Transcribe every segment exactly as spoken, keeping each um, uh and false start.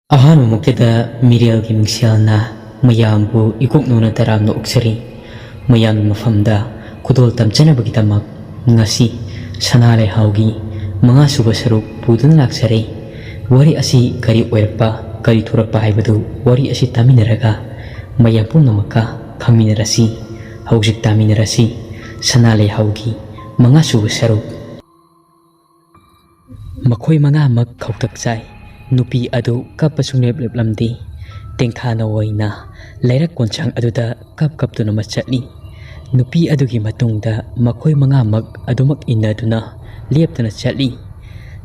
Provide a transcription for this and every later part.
ꯑꯍꯥꯟꯕꯃꯛꯇꯗ ꯃꯤꯔꯦꯜꯒꯤ ꯃꯤꯡꯁꯦꯜꯅ ꯃꯌꯥꯝꯕꯨ ꯏꯀꯣꯛ ꯅꯧꯅ ꯇꯔꯥꯝꯅ ꯑꯣꯛꯆꯔꯤ꯫ ꯃꯌꯥꯝꯒꯤ ꯃꯐꯝꯗ ꯈꯨꯗꯣꯜ ꯇꯝꯖꯅꯕꯒꯤꯗꯃꯛ ꯉꯁꯤ ꯁꯅꯥ ꯂꯩꯍꯥꯎꯒꯤ ꯃꯉꯥ ꯁꯨꯕ ꯁꯔꯨꯛ ꯄꯨꯗꯨꯅ ꯂꯥꯛꯆꯔꯦ꯫ ꯋꯥꯔꯤ ꯑꯁꯤ ꯀꯔꯤ ꯑꯣꯏꯔꯛꯄ, ꯀꯔꯤ ꯊꯣꯔꯛꯄ ꯍꯥꯏꯕꯗꯨ ꯋꯥꯔꯤ ꯑꯁꯤ ꯇꯥꯃꯤꯟꯅꯔꯒ ꯃꯌꯥꯝ ꯄꯨꯝꯅꯃꯛꯀ ꯈꯪꯃꯤꯟꯅꯔꯁꯤ꯫ ꯍꯧꯖꯤꯛ ꯇꯥꯃꯤꯟꯅꯔꯁꯤ ꯁꯅꯥ ꯂꯩꯍꯥꯎꯒꯤ ꯃꯉꯥ ꯁꯨꯕ ꯁꯔꯨꯛ꯫ ꯃꯈꯣꯏ ꯃꯉꯥꯃꯛ ꯈꯧꯇꯛ ꯆꯥꯏ꯫ ꯅꯨꯄꯤ ꯑꯗꯨ ꯀꯞꯄ ꯁꯨꯡꯂꯦꯞ ꯂꯦꯞꯂꯝꯗꯦ꯫ ꯇꯦꯡꯊꯥꯅ ꯑꯣꯏꯅ ꯂꯩꯔꯛ ꯀꯣꯟꯁꯥꯡ ꯑꯗꯨꯗ ꯀꯞ ꯀꯞꯇꯨꯅ ꯃꯆꯠꯂꯤ꯫ ꯅꯨꯄꯤ ꯑꯗꯨꯒꯤ ꯃꯇꯨꯡꯗ ꯃꯈꯣꯏ ꯃꯉꯥꯃꯛ ꯑꯗꯨꯃꯛ ꯏꯟꯅꯗꯨꯅ ꯂꯦꯞꯇꯅ ꯆꯠꯂꯤ꯫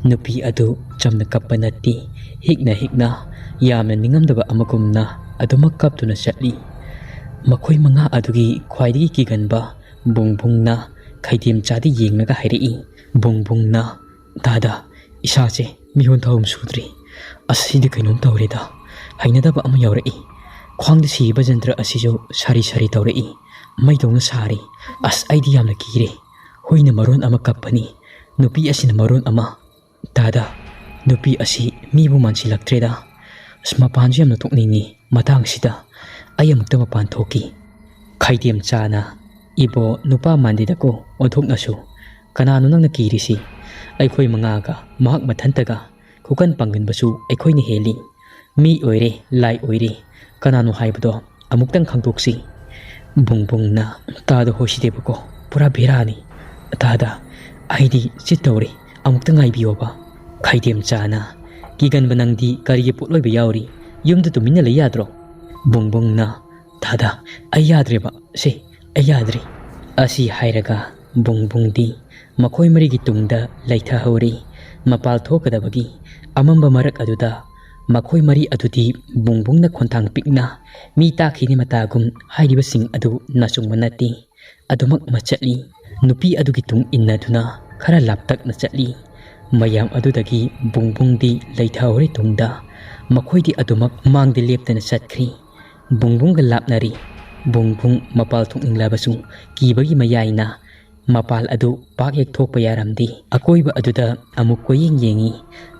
ꯅꯨꯄꯤ ꯑꯗꯨ ꯆꯝꯅ ꯀꯞꯄ ꯅꯠꯇꯦ, ꯍꯤꯛꯅ ꯍꯤꯛꯅ ꯌꯥꯝꯅ ꯅꯤꯡꯉꯝꯗꯕ ꯑꯃꯒꯨꯝꯅ ꯑꯗꯨꯃꯛ ꯀꯞꯇꯨꯅ ꯆꯠꯂꯤ꯫ ꯃꯈꯣꯏ ꯃꯉꯥ ꯑꯗꯨꯒꯤ ꯈ꯭ꯋꯥꯏꯗꯒꯤ ꯀꯤꯒꯟꯕ ꯕꯨꯡꯕꯨꯡꯅ ꯈꯩꯗꯦꯝꯆꯥꯗ ꯌꯦꯡꯂꯒ ꯍꯥꯏꯔꯛꯏ꯫ ꯕꯨꯡꯕꯨꯡꯅ, "ꯗꯥꯗꯥ, ꯏꯁꯥꯁꯦ ꯃꯤꯍꯣꯟ ꯊꯥꯍꯨꯝ ꯁꯨꯗ꯭ꯔꯤ꯫ ꯑꯁ, ꯁꯤꯗꯤ ꯀꯩꯅꯣꯝ ꯇꯧꯔꯦꯗ꯫ ꯍꯩꯅꯗꯕ ꯑꯃ ꯌꯥꯎꯔꯛꯏ꯫ ꯈ꯭ꯋꯥꯡꯗ ꯁꯤꯔꯤꯕ ꯖꯟꯇ꯭ꯔ ꯑꯁꯤꯁꯨ ꯁꯥꯔꯤ ꯁꯥꯔꯤ ꯇꯧꯔꯛꯏ꯫ ꯃꯩꯗꯧꯅ ꯁꯥꯔꯤ꯫ ꯑꯁ, ꯑꯩꯗꯤ ꯌꯥꯝꯅ ꯀꯤꯔꯦ꯫ ꯍꯨꯏꯅ ꯃꯔꯣꯟ ꯑꯃ ꯀꯞꯄꯅꯤ꯫ ꯅꯨꯄꯤ ꯑꯁꯤꯅ ꯃꯔꯣꯟ ꯑꯃ꯫ ꯗꯥꯗꯥ, ꯅꯨꯄꯤ ꯑꯁꯤ ꯃꯤꯕꯨ ꯃꯥꯟꯁꯤꯜꯂꯛꯇ꯭ꯔꯦꯗ꯫ ꯑꯁ, ꯃꯄꯥꯟꯁꯨ ꯌꯥꯝꯅ ꯊꯣꯛꯅꯤꯡꯉꯤ꯫ ꯃꯇꯥꯡꯁꯤꯗ ꯑꯩ ꯑꯃꯨꯛꯇ ꯃꯄꯥꯟ ꯊꯣꯛꯈꯤ꯫" ꯈꯩꯗꯦꯝꯆꯥꯅ, "ꯏꯕꯣ, ꯅꯨꯄꯥ ꯃꯥꯟꯗꯦꯗꯀꯣ, ꯑꯣꯟꯊꯣꯛꯅꯁꯨ꯫ ꯀꯅꯥꯅꯣ ꯅꯪꯅ ꯀꯤꯔꯤꯁꯤ? ꯑꯩꯈꯣꯏ ꯃꯉꯥꯒ ꯃꯍꯥꯛ ꯃꯊꯟꯇꯒ ꯈꯨꯀꯟ ꯄꯥꯡꯒꯟꯕꯁꯨ ꯑꯩꯈꯣꯏꯅ ꯍꯦꯜꯂꯤ꯫ ꯃꯤ ꯑꯣꯏꯔꯦ, ꯂꯥꯏ ꯑꯣꯏꯔꯦ꯫ ꯀꯅꯥꯅꯣ ꯍꯥꯏꯕꯗꯣ ꯑꯃꯨꯛꯇꯪ ꯈꯪꯗꯣꯛꯁꯤ꯫" ꯕꯨꯡꯕꯨꯡꯅ, "ꯇꯥꯗ ꯍꯣꯏꯁꯤꯗꯦꯕꯀꯣ, ꯄꯨꯔꯥ ꯚꯦꯔꯥꯅꯤ꯫ ꯇꯥꯗ, ꯑꯩꯗꯤ ꯆꯤꯠ ꯇꯧꯔꯦ꯫ ꯑꯃꯨꯛꯇ ꯉꯥꯏꯕꯤꯌꯣꯕ꯫" ꯈꯩꯗꯦꯝꯆꯥꯅ, "ꯀꯤꯒꯟꯕ ꯅꯪꯗꯤ ꯀꯔꯤꯒꯤ ꯄꯣꯠꯂꯣꯏꯕ ꯌꯥꯎꯔꯤ? ꯌꯨꯝꯗ ꯇꯨꯃꯤꯟꯅ ꯂꯩ ꯌꯥꯗ꯭ꯔꯣ?" ꯕꯨꯡꯕꯨꯡꯅ, "ꯗꯥꯗꯥ, ꯑꯩ ꯌꯥꯗ꯭ꯔꯦꯕ꯫ ꯁꯦ, ꯑꯩ ꯌꯥꯗ꯭ꯔꯦ꯫" ꯑꯁꯤ ꯍꯥꯏꯔꯒ ꯕꯨꯡꯕꯨꯡꯗꯤ ꯃꯈꯣꯏ ꯃꯔꯤꯒꯤ ꯇꯨꯡꯗ ꯂꯩꯊꯍꯧꯔꯤ꯫ ꯃꯄꯥꯜ ꯊꯣꯛꯀꯗꯕꯒꯤ ꯑꯃꯝꯕ ꯃꯔꯛ ꯑꯗꯨꯗ ꯃꯈꯣꯏ ꯃꯔꯤ ꯑꯗꯨꯗꯤ ꯕꯨꯡꯕꯨꯡꯅ ꯈꯣꯟꯊꯥꯡ ꯄꯤꯛꯅ ꯃꯤ ꯇꯥꯈꯤꯅꯤ ꯃꯇꯥꯒꯨꯝ ꯍꯥꯏꯔꯤꯕꯁꯤꯡ ꯑꯗꯨ ꯅꯆꯨꯡꯕ ꯅꯠꯇꯦ꯫ ꯑꯗꯨꯃꯛ ꯃꯆꯠꯂꯤ꯫ ꯅꯨꯄꯤ ꯑꯗꯨꯒꯤ ꯇꯨꯡ ꯏꯟꯅꯗꯨꯅ ꯈꯔ ꯂꯥꯞꯇꯛꯅ ꯆꯠꯂꯤ꯫ ꯃꯌꯥꯝ ꯑꯗꯨꯗꯒꯤ ꯕꯨꯡꯕꯨꯡꯗꯤ ꯂꯩꯊꯍꯧꯔꯦ ꯇꯨꯡꯗ꯫ ꯃꯈꯣꯏꯗꯤ ꯑꯗꯨꯃꯛ ꯃꯥꯡꯗ ꯂꯦꯞꯇꯅ ꯆꯠꯈ꯭ꯔꯤ꯫ ꯕꯨꯡꯕꯨꯡꯒ ꯂꯥꯞꯅꯔꯤ꯫ ꯕꯨꯡꯕꯨꯡ ꯃꯄꯥꯜ ꯊꯣꯛꯅꯤꯡꯂꯕꯁꯨ ꯀꯤꯕꯒꯤ ꯃꯌꯥꯏꯅ ꯃꯄꯥꯜ ꯑꯗꯨ ꯄꯥꯛ ꯍꯦꯛ ꯊꯣꯛꯄ ꯌꯥꯔꯝꯗꯦ꯫ ꯑꯀꯣꯏꯕ ꯑꯗꯨꯗ ꯑꯃꯨꯛ ꯀꯣꯏꯌꯦꯡ ꯌꯦꯡꯉꯤ꯫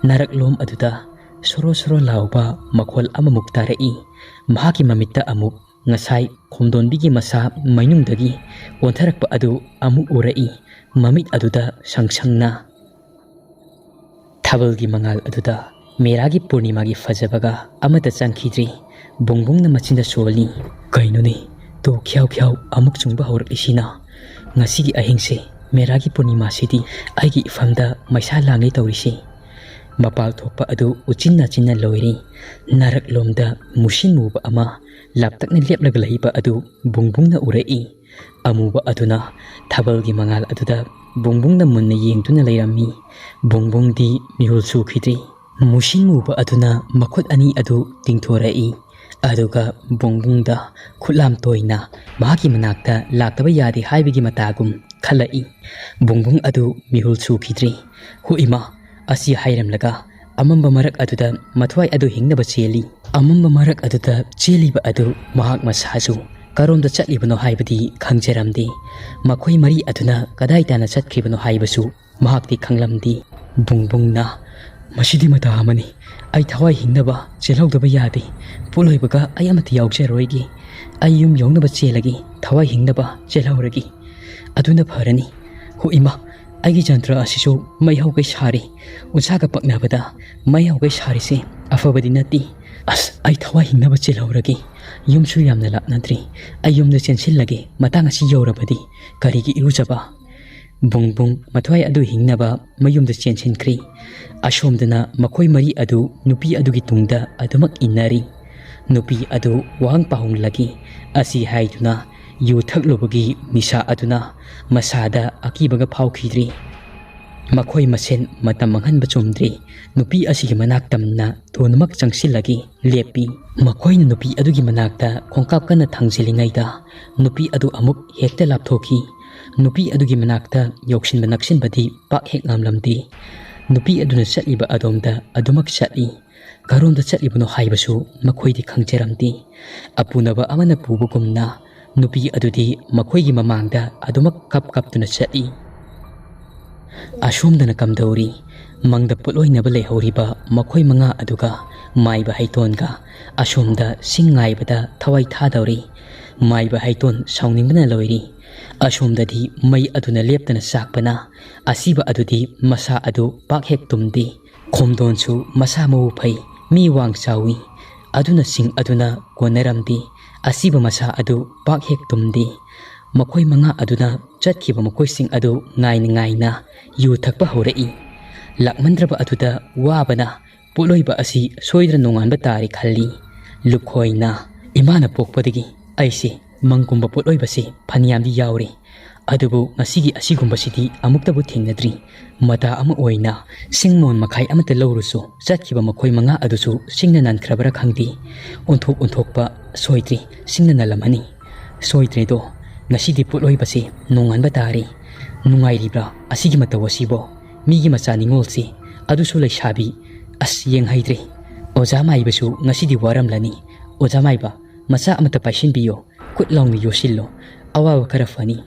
ꯅꯥꯔꯛꯂꯣꯝ ꯑꯗꯨꯗ ꯁꯣꯔꯣ ꯁꯣꯔꯣ ꯂꯥꯎꯕ ꯃꯈꯣꯜ ꯑꯃꯃꯨꯛ ꯇꯥꯔꯛꯏ꯫ ꯃꯍꯥꯛꯀꯤ ꯃꯃꯤꯠꯇ ꯑꯃꯨꯛ ꯉꯁꯥꯏ ꯈꯣꯝꯗꯣꯟꯕꯤꯒꯤ ꯃꯁꯥ ꯃꯥꯏꯅꯨꯡꯗꯒꯤ ꯑꯣꯟꯊꯔꯛꯄ ꯑꯗꯨ ꯑꯃꯨꯛ ꯎꯔꯛꯏ꯫ ꯃꯃꯤꯠ ꯑꯗꯨꯗ ꯁꯪ ꯁꯪꯅ꯫ ꯊꯥꯕꯜꯒꯤ ꯃꯉꯥꯜ ꯑꯗꯨꯗ ꯃꯦꯔꯥꯒꯤ ꯄꯨꯔꯅꯤꯃꯥꯒꯤ ꯐꯖꯕꯒ ꯑꯃꯠꯇ ꯆꯪꯈꯤꯗ꯭ꯔꯤ꯫ ꯕꯨꯡꯕꯨꯡꯅ ꯃꯆꯤꯟꯗ ꯁꯣꯜꯂꯤ꯫ "ꯀꯩꯅꯣꯅꯦ, ꯇꯨ ꯈ꯭ꯌꯥꯎ ꯈ꯭ꯌꯥꯎ ꯑꯃꯨꯛ ꯆꯨꯡꯕ ꯍꯧꯔꯛꯂꯤꯁꯤꯅ? ꯉꯁꯤꯒꯤ ꯑꯍꯤꯡꯁꯦ, ꯃꯦꯔꯥꯒꯤ ꯄꯨꯔꯅꯤꯃꯥꯁꯤꯗꯤ ꯑꯩꯒꯤ ꯏꯐꯝꯗ ꯃꯩꯁꯥ ꯂꯥꯡꯉꯦ ꯇꯧꯔꯤꯁꯤ꯫" ꯃꯄꯥꯜ ꯊꯣꯛꯄ ꯑꯗꯨ ꯎꯆꯤꯟ ꯅꯥꯆꯤꯟꯅ ꯂꯣꯏꯔꯤ꯫ ꯅꯥꯔꯛꯂꯣꯝꯗ ꯃꯨꯁꯤꯟ ꯃꯨꯕ ꯑꯃ ꯂꯥꯞꯇꯛꯅ ꯂꯦꯞꯂꯒ ꯂꯩꯕ ꯑꯗꯨ ꯕꯨꯡꯕꯨꯡꯅ ꯎꯔꯛꯏ꯫ ꯑꯃꯨꯕ ꯑꯗꯨꯅ ꯊꯥꯕꯜꯒꯤ ꯃꯉꯥꯜ ꯑꯗꯨꯗ ꯕꯨꯡꯕꯨꯡꯅ ꯃꯨꯟꯅ ꯌꯦꯡꯗꯨꯅ ꯂꯩꯔꯝꯃꯤ꯫ ꯕꯨꯡꯕꯨꯡꯗꯤ ꯃꯤꯍꯨꯜ ꯁꯨꯈꯤꯗ꯭ꯔꯤ꯫ ꯃꯨꯁꯤꯟ ꯃꯨꯕ ꯑꯗꯨꯅ ꯃꯈꯨꯠ ꯑꯅꯤ ꯑꯗꯨ ꯇꯤꯡꯊꯣꯔꯛꯏ, ꯑꯗꯨꯒ ꯕꯨꯡꯕꯨꯡꯗ ꯈꯨꯠꯂꯥꯝ ꯇꯣꯏꯅ ꯃꯍꯥꯛꯀꯤ ꯃꯅꯥꯛꯇ ꯂꯥꯛꯇꯕ ꯌꯥꯗꯦ ꯍꯥꯏꯕꯒꯤ ꯃꯇꯥꯒꯨꯝ ꯈꯜꯂꯛꯏ꯫ ꯕꯨꯡꯕꯨꯡ ꯑꯗꯨ ꯃꯤꯍꯨꯜ ꯁꯨꯈꯤꯗ꯭ꯔꯤ꯫ "ꯍꯨ ꯏꯃꯥ!" ꯑꯁꯤ ꯍꯥꯏꯔꯝꯂꯒ ꯑꯃꯝꯕ ꯃꯔꯛ ꯑꯗꯨꯗ ꯃꯊ꯭ꯋꯥꯏ ꯑꯗꯨ ꯍꯤꯡꯅꯕ ꯆꯦꯜꯂꯤ꯫ ꯑꯃꯝꯕ ꯃꯔꯛ ꯑꯗꯨꯗ ꯆꯦꯜꯂꯤꯕ ꯑꯗꯨ ꯃꯍꯥꯛ ꯃꯁꯥꯁꯨ ꯀꯔꯣꯝꯗ ꯆꯠꯂꯤꯕꯅꯣ ꯍꯥꯏꯕꯗꯤ ꯈꯪꯖꯔꯝꯗꯦ꯫ ꯃꯈꯣꯏ ꯃꯔꯤ ꯑꯗꯨꯅ ꯀꯗꯥꯏ ꯇꯥꯟꯅ ꯆꯠꯈ꯭ꯔꯤꯕꯅꯣ ꯍꯥꯏꯕꯁꯨ ꯃꯍꯥꯛꯇꯤ ꯈꯪꯂꯝꯗꯦ꯫ ꯕꯨꯡꯕꯨꯡꯅ, "ꯃꯁꯤꯗꯤ ꯃꯇꯥ ꯑꯃꯅꯤ꯫ ꯑꯩ ꯊꯋꯥꯏ ꯍꯤꯡꯅꯕ ꯆꯦꯜꯍꯧꯗꯕ ꯌꯥꯗꯦ꯫ ꯄꯣꯠꯂꯣꯏꯕꯒ ꯑꯩ ꯑꯃꯠꯇ ꯌꯥꯎꯖꯔꯣꯏꯒꯦ꯫ ꯑꯩ ꯌꯨꯝ ꯌꯧꯅꯕ ꯆꯦꯜꯂꯒꯦ꯫ ꯊꯋꯥꯏ ꯍꯤꯡꯅꯕ ꯆꯦꯜꯍꯧꯔꯒꯦ꯫ ꯑꯗꯨꯅ ꯐꯔꯅꯤ꯫ ꯍꯣ ꯏꯃꯥ, ꯑꯩꯒꯤ ꯖꯟꯇ꯭ꯔ ꯑꯁꯤꯁꯨ ꯃꯩ ꯍꯧꯒꯩ ꯁꯥꯔꯤ꯫ ꯎꯟꯁꯥꯒ ꯄꯛꯅꯕꯗ ꯃꯩ ꯍꯧꯒꯩ ꯁꯥꯔꯤꯁꯦ ꯑꯐꯕꯗꯤ ꯅꯠꯇꯦ꯫ ꯑꯁ, ꯑꯩ ꯊꯋꯥꯏ ꯍꯤꯡꯅꯕ ꯆꯦꯜꯍꯧꯔꯒꯦ꯫ ꯌꯨꯝꯁꯨ ꯌꯥꯝꯅ ꯂꯥꯞꯅꯗ꯭ꯔꯤ꯫ ꯑꯩ ꯌꯨꯝꯗ ꯆꯦꯟꯁꯤꯜꯂꯒꯦ꯫ ꯃꯇꯥꯡ ꯑꯁꯤ ꯌꯧꯔꯕꯗꯤ ꯀꯔꯤꯒꯤ ꯏꯔꯨꯖꯕ?" ꯕꯨꯡꯕꯨꯡ ꯃꯊ꯭ꯋꯥꯏ ꯑꯗꯨ ꯍꯤꯡꯅꯕ ꯃꯌꯨꯝꯗ ꯆꯦꯟꯁꯤꯟꯈ꯭ꯔꯤ꯫ ꯑꯁꯣꯝꯗꯅ ꯃꯈꯣꯏ ꯃꯔꯤ ꯑꯗꯨ ꯅꯨꯄꯤ ꯑꯗꯨꯒꯤ ꯇꯨꯡꯗ ꯑꯗꯨꯃꯛ ꯏꯟꯅꯔꯤ꯫ ꯅꯨꯄꯤ ꯑꯗꯨ ꯋꯥꯍꯪ ꯄꯥꯎꯍꯪꯂꯛꯏ꯫ ꯑꯁꯤ ꯍꯥꯏꯗꯨꯅ ꯌꯨ ꯊꯛꯂꯨꯕꯒꯤ ꯅꯤꯁꯥ ꯑꯗꯨꯅ ꯃꯁꯥꯗ ꯑꯀꯤꯕꯒ ꯐꯥꯎꯈꯤꯗ꯭ꯔꯤ꯫ ꯃꯈꯣꯏ ꯃꯁꯦꯟ ꯃꯇꯝ ꯃꯥꯡꯍꯟꯕ ꯆꯨꯝꯗ꯭ꯔꯤ꯫ ꯅꯨꯄꯤ ꯑꯁꯤꯒꯤ ꯃꯅꯥꯛ ꯇꯝꯅ ꯊꯨꯅꯃꯛ ꯆꯪꯁꯤꯜꯂꯒ ꯂꯦꯞꯄꯤ꯫ ꯃꯈꯣꯏꯅ ꯅꯨꯄꯤ ꯑꯗꯨꯒꯤ ꯃꯅꯥꯛꯇ ꯈꯣꯡꯀꯥꯞ ꯀꯟꯅ ꯊꯥꯡꯖꯤꯜꯂꯤꯉꯩꯗ ꯅꯨꯄꯤ ꯑꯗꯨ ꯑꯃꯨꯛ ꯍꯦꯛꯇ ꯂꯥꯞꯊꯣꯛꯈꯤ꯫ ꯅꯨꯄꯤ ꯑꯗꯨꯒꯤ ꯃꯅꯥꯛꯇ ꯌꯧꯁꯤꯟꯕ ꯅꯛꯁꯤꯟꯕꯗꯤ ꯄꯥꯛ ꯍꯦꯛ ꯉꯝꯂꯝꯗꯦ꯫ ꯅꯨꯄꯤ ꯑꯗꯨꯅ ꯆꯠꯂꯤꯕ ꯑꯗꯣꯝꯗ ꯑꯗꯨꯃꯛ ꯆꯠꯂꯤ꯫ ꯀꯔꯣꯝꯗ ꯆꯠꯂꯤꯕꯅꯣ ꯍꯥꯏꯕꯁꯨ ꯃꯈꯣꯏꯗꯤ ꯈꯪꯖꯔꯝꯗꯦ꯫ ꯑꯄꯨꯅꯕ ꯑꯃꯅ ꯄꯨꯕꯒꯨꯝꯅ ꯅꯨꯄꯤ ꯑꯗꯨꯗꯤ ꯃꯈꯣꯏꯒꯤ ꯃꯃꯥꯡꯗ ꯑꯗꯨꯃꯛ ꯀꯞ ꯀꯞꯇꯨꯅ ꯆꯠꯂꯤ꯫ ꯑꯁꯣꯝꯗꯅ ꯀꯝꯗꯧꯔꯤ? ꯃꯪꯗ ꯄꯣꯠꯂꯣꯏꯅꯕ ꯂꯩꯍꯧꯔꯤꯕ ꯃꯈꯣꯏ ꯃꯉꯥ ꯑꯗꯨꯒ ꯃꯥꯏꯕ ꯍꯩꯇꯣꯟꯒ ꯑꯁꯣꯝꯗ ꯁꯤꯡ ꯉꯥꯏꯕꯗ ꯊꯋꯥꯏ ꯊꯥꯗꯧꯔꯤ꯫ ꯃꯥꯏꯕ ꯍꯩꯇꯣꯟ ꯁꯥꯎꯅꯤꯡꯕꯅ ꯂꯣꯏꯔꯤ꯫ ꯑꯁꯣꯝꯗꯗꯤ ꯃꯩ ꯑꯗꯨꯅ ꯂꯦꯞꯇꯅ ꯆꯥꯛꯄꯅ ꯑꯁꯤꯕ ꯑꯗꯨꯗꯤ ꯃꯁꯥ ꯑꯗꯨ ꯄꯥꯛ ꯍꯦꯛ ꯇꯨꯝꯗꯦ꯫ ꯈꯣꯝꯗꯣꯟꯁꯨ ꯃꯁꯥ ꯃꯎ ꯐꯩ, ꯃꯤ ꯋꯥꯡ ꯆꯥꯎꯏ꯫ ꯑꯗꯨꯅ ꯁꯤꯡ ꯑꯗꯨꯅ ꯀꯣꯟꯅꯔꯝꯗꯦ꯫ ꯑꯁꯤꯕ ꯃꯁꯥ ꯑꯗꯨ ꯄꯥꯛ ꯍꯦꯛ ꯇꯨꯝꯗꯦ꯫ ꯃꯈꯣꯏ ꯃꯉꯥ ꯑꯗꯨꯅ ꯆꯠꯈꯤꯕ ꯃꯈꯣꯏꯁꯤꯡ ꯑꯗꯨ ꯉꯥꯏꯅ ꯉꯥꯏꯅ ꯌꯨ ꯊꯛꯄ ꯍꯧꯔꯛꯏ꯫ ꯂꯥꯛꯃꯟꯗ꯭ꯔꯕ ꯑꯗꯨꯗ ꯋꯥꯕꯅ ꯄꯣꯠꯂꯣꯏꯕ ꯑꯁꯤ ꯁꯣꯏꯗꯅ ꯅꯣꯡꯉꯥꯟꯕ ꯇꯥꯔꯦ ꯈꯜꯂꯤ꯫ ꯂꯨꯈꯣꯏꯅ, "ꯏꯃꯥꯅ ꯄꯣꯛꯄꯗꯒꯤ ꯑꯩꯁꯦ ꯃꯪꯒꯨꯝꯕ ꯄꯣꯠꯂꯣꯏꯕꯁꯦ ꯐꯅꯌꯥꯝꯗꯤ ꯌꯥꯎꯔꯦ, ꯑꯗꯨꯕꯨ ꯉꯁꯤꯒꯤ ꯑꯁꯤꯒꯨꯝꯕꯁꯤꯗꯤ ꯑꯃꯨꯛꯇꯕꯨ ꯊꯦꯡꯅꯗ꯭ꯔꯤ꯫ ꯃꯇꯥ ꯑꯃ ꯑꯣꯏꯅ ꯁꯤꯡ ꯃꯣꯟ ꯃꯈꯥꯏ ꯑꯃꯠꯇ ꯂꯧꯔꯨꯁꯨ, ꯆꯠꯈꯤꯕ ꯃꯈꯣꯏ ꯃꯉꯥ ꯑꯗꯨꯁꯨ ꯁꯤꯡꯅ ꯅꯟꯈ꯭ꯔꯕ꯭ꯔꯥ ꯈꯪꯗꯦ, ꯑꯣꯟꯊꯣꯛ ꯑꯣꯟꯊꯣꯛꯄ ꯁꯣꯏꯗ꯭ꯔꯤ, ꯁꯤꯡꯅ ꯅꯜꯂꯝꯃꯅꯤ꯫ ꯁꯣꯏꯗ꯭ꯔꯦꯗꯣ, ꯉꯁꯤꯗꯤ ꯄꯣꯠꯂꯣꯏꯕꯁꯦ ꯅꯣꯡꯉꯥꯟꯕ ꯇꯥꯔꯦ꯫ ꯅꯨꯡꯉꯥꯏꯔꯤꯕ꯭ꯔꯥ ꯑꯁꯤꯒꯤ ꯃꯇꯧ ꯑꯁꯤꯕꯣ? ꯃꯤꯒꯤ ꯃꯆꯥ ꯅꯤꯉꯣꯜꯁꯤ, ꯑꯗꯨꯁꯨ ꯂꯩꯁꯥꯕꯤ꯫ ꯑꯁ, ꯌꯦꯡꯍꯩꯗ꯭ꯔꯦ꯫ ꯑꯣꯖꯥ ꯃꯥꯏꯕꯁꯨ ꯉꯁꯤꯗꯤ ꯋꯥꯔꯝꯂꯅꯤ꯫ ꯑꯣꯖꯥ ꯃꯥꯏꯕ, ꯃꯆꯥ ꯑꯃꯠꯇ ꯄꯥꯏꯁꯤꯟꯕꯤꯌꯣ, ꯈꯨꯠ ꯂꯥꯎꯅ ꯌꯣꯠꯁꯤꯜꯂꯣ, ꯑꯋꯥꯕ ꯈꯔ ꯐꯅꯤ꯫"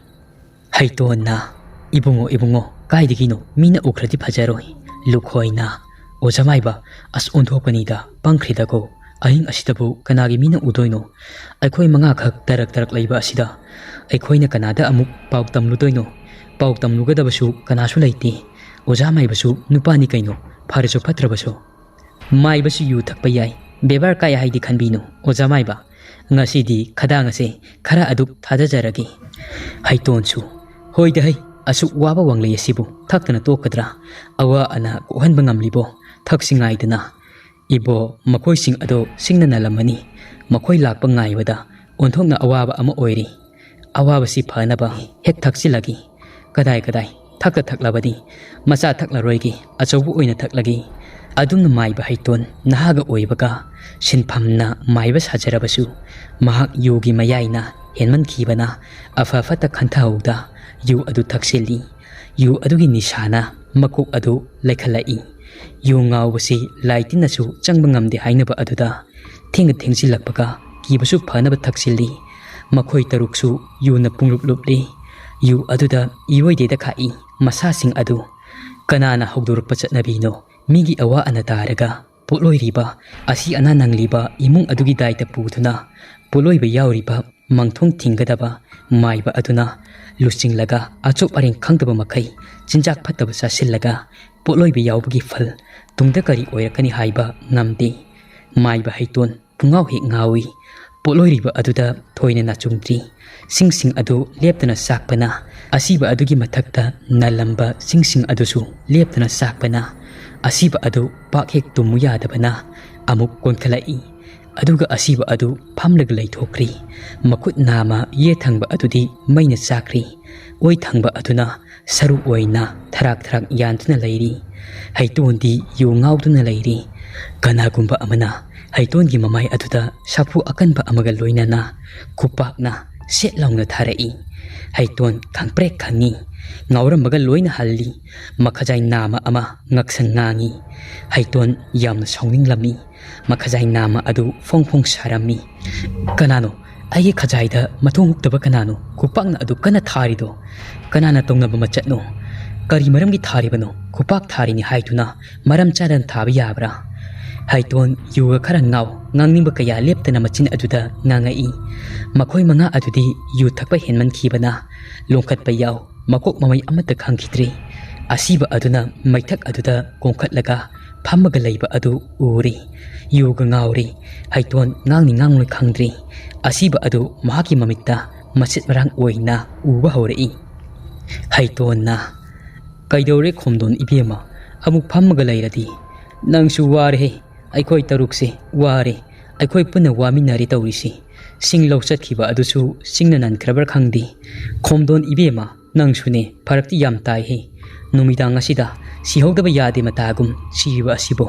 ꯍꯩꯇꯣꯟꯅ, "ꯏꯕꯨꯡꯉꯣ, ꯏꯕꯨꯡꯉꯣ, ꯀꯥꯏꯗꯒꯤꯅꯣ? ꯃꯤꯅ ꯎꯈ꯭ꯔꯗꯤ ꯐꯖꯔꯣꯏ꯫" ꯂꯨꯈꯣꯏꯅ, "ꯑꯣꯖꯥ ꯃꯥꯏꯕ, ꯑꯁ, ꯑꯣꯟꯊꯣꯛꯄꯅꯤꯗ, ꯄꯪꯈ꯭ꯔꯦꯗꯀꯣ꯫ ꯑꯍꯤꯡ ꯑꯁꯤꯗꯕꯨ ꯀꯅꯥꯒꯤ ꯃꯤꯅ ꯎꯗꯣꯏꯅꯣ? ꯑꯩꯈꯣꯏ ꯃꯉꯥꯈꯛ ꯇꯔꯛ ꯇꯔꯛ ꯂꯩꯕ ꯑꯁꯤꯗ ꯑꯩꯈꯣꯏꯅ ꯀꯅꯥꯗ ꯑꯃꯨꯛ ꯄꯥꯎ ꯇꯝꯂꯨꯗꯣꯏꯅꯣ? ꯄꯥꯎ ꯇꯝꯂꯨꯒꯗꯕꯁꯨ ꯀꯅꯥꯁꯨ ꯂꯩꯇꯦ꯫ ꯑꯣꯖꯥ ꯃꯥꯏꯕꯁꯨ ꯅꯨꯄꯥꯅꯤ ꯀꯩꯅꯣ, ꯐꯔꯁꯨ ꯐꯠꯇ꯭ꯔꯕꯁꯨ꯫" "ꯃꯥꯏꯕꯁꯨ ꯌꯨ ꯊꯛꯄ ꯌꯥꯏ, ꯕꯦꯕꯥꯔ ꯀꯥꯏ ꯍꯥꯏꯗꯤ ꯈꯟꯕꯤꯅꯨ, ꯑꯣꯖꯥ ꯃꯥꯏꯕ꯫ ꯉꯁꯤꯗꯤ ꯈꯗꯥꯡ ꯑꯁꯦ ꯈꯔ ꯑꯗꯨꯛ ꯊꯥꯗꯖꯔꯒꯦ꯫" ꯍꯩꯇꯣꯟꯁꯨ, "ꯍꯣꯏꯗ ꯍꯩ, ꯑꯁꯨꯛ ꯋꯥꯕ ꯋꯥꯡꯂꯩ ꯑꯁꯤꯕꯨ ꯊꯛꯇꯅ ꯇꯣꯛꯀꯗ꯭ꯔꯥ? ꯑꯋꯥ ꯑꯅꯥ ꯀꯣꯛꯍꯟꯕ ꯉꯝꯂꯤꯕꯣ? ꯊꯛꯁꯤ ꯉꯥꯏꯗꯅ꯫" "ꯏꯕꯣ, ꯃꯈꯣꯏꯁꯤꯡ ꯑꯗꯣ ꯁꯤꯡꯅ ꯅꯜꯂꯝꯃꯅꯤ꯫ ꯃꯈꯣꯏ ꯂꯥꯛꯄ ꯉꯥꯏꯕꯗ ꯑꯣꯟꯊꯣꯛꯅ ꯑꯋꯥꯕ ꯑꯃ ꯑꯣꯏꯔꯤ꯫ ꯑꯋꯥꯕꯁꯤ ꯐꯅꯕ ꯍꯦꯛ ꯊꯛꯆꯤꯜꯂꯒꯦ꯫" "ꯀꯗꯥꯏ ꯀꯗꯥꯏ, ꯊꯛꯇ ꯊꯛꯂꯕꯗꯤ ꯃꯆꯥ ꯊꯛꯂꯔꯣꯏꯒꯦ, ꯑꯆꯧꯕ ꯑꯣꯏꯅ ꯊꯛꯂꯒꯦ꯫" ꯑꯗꯨꯝꯅ ꯃꯥꯏꯕ ꯍꯩꯇꯣꯟ ꯅꯍꯥꯒ ꯑꯣꯏꯕꯒ ꯁꯤꯟꯐꯝꯅ ꯃꯥꯏꯕ ꯁꯥꯖꯔꯕꯁꯨ ꯃꯍꯥꯛ ꯌꯨꯒꯤ ꯃꯌꯥꯏꯅ ꯍꯦꯟꯃꯟꯈꯤꯕꯅ ꯑꯐ ꯐꯠꯇ ꯈꯟꯊꯍꯧꯗ ꯌꯨ ꯑꯗꯨ ꯊꯛꯆꯤꯜꯂꯤ꯫ ꯌꯨ ꯑꯗꯨꯒꯤ ꯅꯤꯁꯥꯅ ꯃꯀꯣꯛ ꯑꯗꯨ ꯂꯩꯈꯠꯂꯛꯏ꯫ ꯌꯨ ꯉꯥꯎꯕꯁꯤ ꯂꯥꯏ ꯇꯤꯟꯅꯁꯨ ꯆꯪꯕ ꯉꯝꯗꯦ ꯍꯥꯏꯅꯕ ꯑꯗꯨꯗ ꯊꯦꯡꯅ ꯊꯦꯡꯖꯤꯜꯂꯛꯄꯒ ꯀꯤꯕꯁꯨ ꯐꯅꯕ ꯊꯛꯆꯤꯜꯂꯤ꯫ ꯃꯈꯣꯏ ꯇꯔꯨꯛꯁꯨ ꯌꯨꯅ ꯄꯨꯡꯂꯨꯞ ꯂꯨꯞꯂꯤ꯫ ꯌꯨ ꯑꯗꯨꯗ ꯏꯔꯣꯏꯗꯦꯗ ꯈꯥꯛꯏ꯫ ꯃꯁꯥꯁꯤꯡ ꯑꯗꯨ ꯀꯅꯥꯅ ꯍꯧꯗꯣꯔꯛꯄ ꯆꯠꯅꯕꯤꯅꯣ? ꯃꯤꯒꯤ ꯑꯋꯥ ꯑꯅꯥ ꯇꯥꯔꯒ ꯄꯣꯠꯂꯣꯏꯔꯤꯕ, ꯑꯁꯤ ꯑꯅꯥ ꯅꯪꯂꯤꯕ ꯏꯃꯨꯡ ꯑꯗꯨꯒꯤ ꯗꯥꯏꯇ ꯄꯨꯗꯨꯅ ꯄꯣꯠꯂꯣꯏꯕ ꯌꯥꯎꯔꯤꯕ ꯃꯪꯊꯣꯡ ꯊꯤꯡꯒꯗꯕ ꯃꯥꯏꯕ ꯑꯗꯨꯅ ꯂꯨꯆꯤꯡꯂꯒ ꯑꯆꯣꯞ ꯑꯔꯦꯡ ꯈꯪꯗꯕ ꯃꯈꯩ ꯆꯤꯟꯖꯥꯛ ꯐꯠꯇꯕ ꯆꯥꯁꯤꯜꯂꯒ ꯄꯣꯠꯂꯣꯏꯕ ꯌꯥꯎꯕꯒꯤ ꯐꯜ ꯇꯨꯡꯗ ꯀꯔꯤ ꯑꯣꯏꯔꯛꯀꯅꯤ ꯍꯥꯏꯕ ꯉꯝꯗꯦ꯫ ꯃꯥꯏꯕ ꯍꯩꯇꯣꯟ ꯄꯨꯡꯉꯥꯎ ꯍꯦꯛ ꯉꯥꯎꯏ꯫ ꯄꯣꯠꯂꯣꯏꯔꯤꯕ ꯑꯗꯨꯗ ꯊꯣꯏꯅ ꯅꯥꯆꯨꯡꯗ꯭ꯔꯤ꯫ ꯁꯤꯡꯁꯤꯡ ꯑꯗꯨ ꯂꯦꯞꯇꯅ ꯆꯥꯛꯄꯅ, ꯑꯁꯤꯕ ꯑꯗꯨꯒꯤ ꯃꯊꯛꯇ ꯅꯥꯜꯂꯝꯕ ꯁꯤꯡꯁꯤꯡ ꯑꯗꯨꯁꯨ ꯂꯦꯞꯇꯅ ꯆꯥꯛꯄꯅ, ꯑꯁꯤꯕ ꯑꯗꯨ ꯄꯥꯛ ꯍꯦꯛ ꯇꯨꯝꯃꯨ ꯌꯥꯗꯕꯅ ꯑꯃꯨꯛ ꯀꯣꯟꯈꯠꯂꯛꯏ꯫ ꯑꯗꯨꯒ ꯑꯁꯤꯕ ꯑꯗꯨ ꯐꯝꯂꯒ ꯂꯩꯊꯣꯛꯈ꯭ꯔꯤ꯫ ꯃꯈꯨꯠ ꯅꯥꯝꯃ ꯌꯦꯠ ꯊꯪꯕ ꯑꯗꯨꯗꯤ ꯃꯩꯅ ꯆꯥꯛꯈ꯭ꯔꯤ꯫ ꯑꯣꯏ ꯊꯪꯕ ꯑꯗꯨꯅ ꯁꯔꯨ ꯑꯣꯏꯅ ꯊꯔꯥꯛ ꯊꯔꯥꯛ ꯌꯥꯟꯗꯨꯅ ꯂꯩꯔꯤ꯫ ꯍꯩꯇꯣꯟꯗꯤ ꯌꯨ ꯉꯥꯎꯗꯨꯅ ꯂꯩꯔꯤ꯫ ꯀꯅꯥꯒꯨꯝꯕ ꯑꯃꯅ ꯍꯩꯇꯣꯟꯒꯤ ꯃꯃꯥꯏ ꯑꯗꯨꯗ ꯁꯥꯐꯨ ꯑꯀꯟꯕ ꯑꯃꯒ ꯂꯣꯏꯅꯅ ꯈꯨꯄꯥꯛꯅ ꯁꯦꯠ ꯂꯥꯎꯅ ꯊꯥꯔꯛꯏ꯫ ꯍꯩꯇꯣꯟ ꯈꯪꯄ꯭ꯔꯦꯛ ꯈꯪꯉꯤ꯫ ꯉꯥꯎꯔꯝꯕꯒ ꯂꯣꯏꯅ ꯍꯜꯂꯤ꯫ ꯃꯈꯖꯥꯏ ꯅꯥꯝꯃ ꯑꯃ ꯉꯛꯁꯪ ꯉꯥꯡꯉꯤ꯫ ꯍꯩꯇꯣꯟ ꯌꯥꯝꯅ ꯁꯥꯎꯅꯤꯡꯂꯝꯃꯤ꯫ ꯃꯈꯖꯥꯏ ꯅꯥꯝꯃ ꯑꯗꯨ ꯐꯣꯡ ꯐꯣꯡ ꯁꯥꯔꯝꯃꯤ꯫ "ꯀꯅꯥꯅꯣ? ꯑꯩꯒꯤ ꯈꯖꯥꯏꯗ ꯃꯊꯣꯡ ꯍꯨꯛꯇꯕ ꯀꯅꯥꯅꯣ ꯈꯨꯄꯥꯛꯅ ꯑꯗꯨ ꯀꯟꯅ ꯊꯥꯔꯤꯗꯣ? ꯀꯅꯥꯅ ꯇꯧꯅꯕ ꯃꯆꯠꯅꯣ? ꯀꯔꯤ ꯃꯔꯝꯒꯤ ꯊꯥꯔꯤꯕꯅꯣ? ꯈꯨꯄꯥꯛ ꯊꯥꯔꯤꯅꯤ ꯍꯥꯏꯗꯨꯅ ꯃꯔꯝ ꯆꯥꯗꯅ ꯊꯥꯕ ꯌꯥꯕ꯭ꯔꯥ?" ꯍꯩꯇꯣꯟ ꯌꯨꯒ ꯈꯔ ꯉꯥꯎ, ꯉꯥꯡꯅꯤꯡꯕ ꯀꯌꯥ ꯂꯦꯞꯇꯅ ꯃꯆꯤꯟ ꯑꯗꯨꯗ ꯉꯥꯡꯉꯛꯏ꯫ ꯃꯈꯣꯏ ꯃꯉꯥ ꯑꯗꯨꯗꯤ ꯌꯨ ꯊꯛꯄ ꯍꯦꯟꯃꯟꯈꯤꯕꯅ ꯂꯣꯡꯈꯠꯄ ꯌꯥꯎ, ꯃꯀꯣꯛ ꯃꯃꯩ ꯑꯃꯠꯇ ꯈꯪꯈꯤꯗ꯭ꯔꯦ꯫ ꯑꯁꯤꯕ ꯑꯗꯨꯅ ꯃꯩꯊꯛ ꯑꯗꯨꯗ ꯀꯣꯡꯈꯠꯂꯒ ꯐꯝꯃꯒ ꯂꯩꯕ ꯑꯗꯨ ꯎꯔꯦ꯫ ꯌꯨꯒ ꯉꯥꯎꯔꯦ꯫ ꯍꯩꯇꯣꯟ ꯉꯥꯡꯅꯤ ꯉꯥꯡꯂꯣꯏ ꯈꯪꯗ꯭ꯔꯦ꯫ ꯑꯁꯤꯕ ꯑꯗꯨ ꯃꯍꯥꯛꯀꯤ ꯃꯃꯤꯠꯇ ꯃꯁꯤꯠ ꯃꯔꯥꯡ ꯑꯣꯏꯅ ꯎꯕ ꯍꯧꯔꯛꯏ꯫ ꯍꯩꯇꯣꯟꯅ, "ꯀꯩꯗꯧꯔꯦ ꯈꯣꯝꯗꯣꯟ ꯏꯕꯦꯝꯃ? ꯑꯃꯨꯛ ꯐꯝꯃꯒ ꯂꯩꯔꯗꯤ? ꯅꯪꯁꯨ ꯋꯥꯔꯦꯍꯦ꯫ ꯑꯩꯈꯣꯏ ꯇꯔꯨꯛꯁꯦ ꯋꯥꯔꯦ꯫ ꯑꯩꯈꯣꯏ ꯄꯨꯟꯅ ꯋꯥꯃꯤꯟꯅꯔꯦ ꯇꯧꯔꯤꯁꯤ꯫ ꯁꯤꯡ ꯂꯧ ꯆꯠꯈꯤꯕ ꯑꯗꯨꯁꯨ ꯁꯤꯡꯅ ꯅꯟꯈ꯭ꯔꯕ꯭ꯔꯥ ꯈꯪꯗꯦ꯫ ꯈꯣꯝꯗꯣꯟ ꯏꯕꯦꯝꯃ, ꯅꯪꯁꯨꯅꯦ, ꯐꯔꯛꯇꯤ ꯌꯥꯝ ꯇꯥꯏꯍꯦ꯫ ꯅꯨꯃꯤꯗꯥꯡ ꯑꯁꯤꯗ ꯁꯤꯍꯧꯗꯕ ꯌꯥꯗꯦ ꯃꯇꯥꯒꯨꯝ ꯁꯤꯔꯤꯕ ꯑꯁꯤꯕꯨ꯫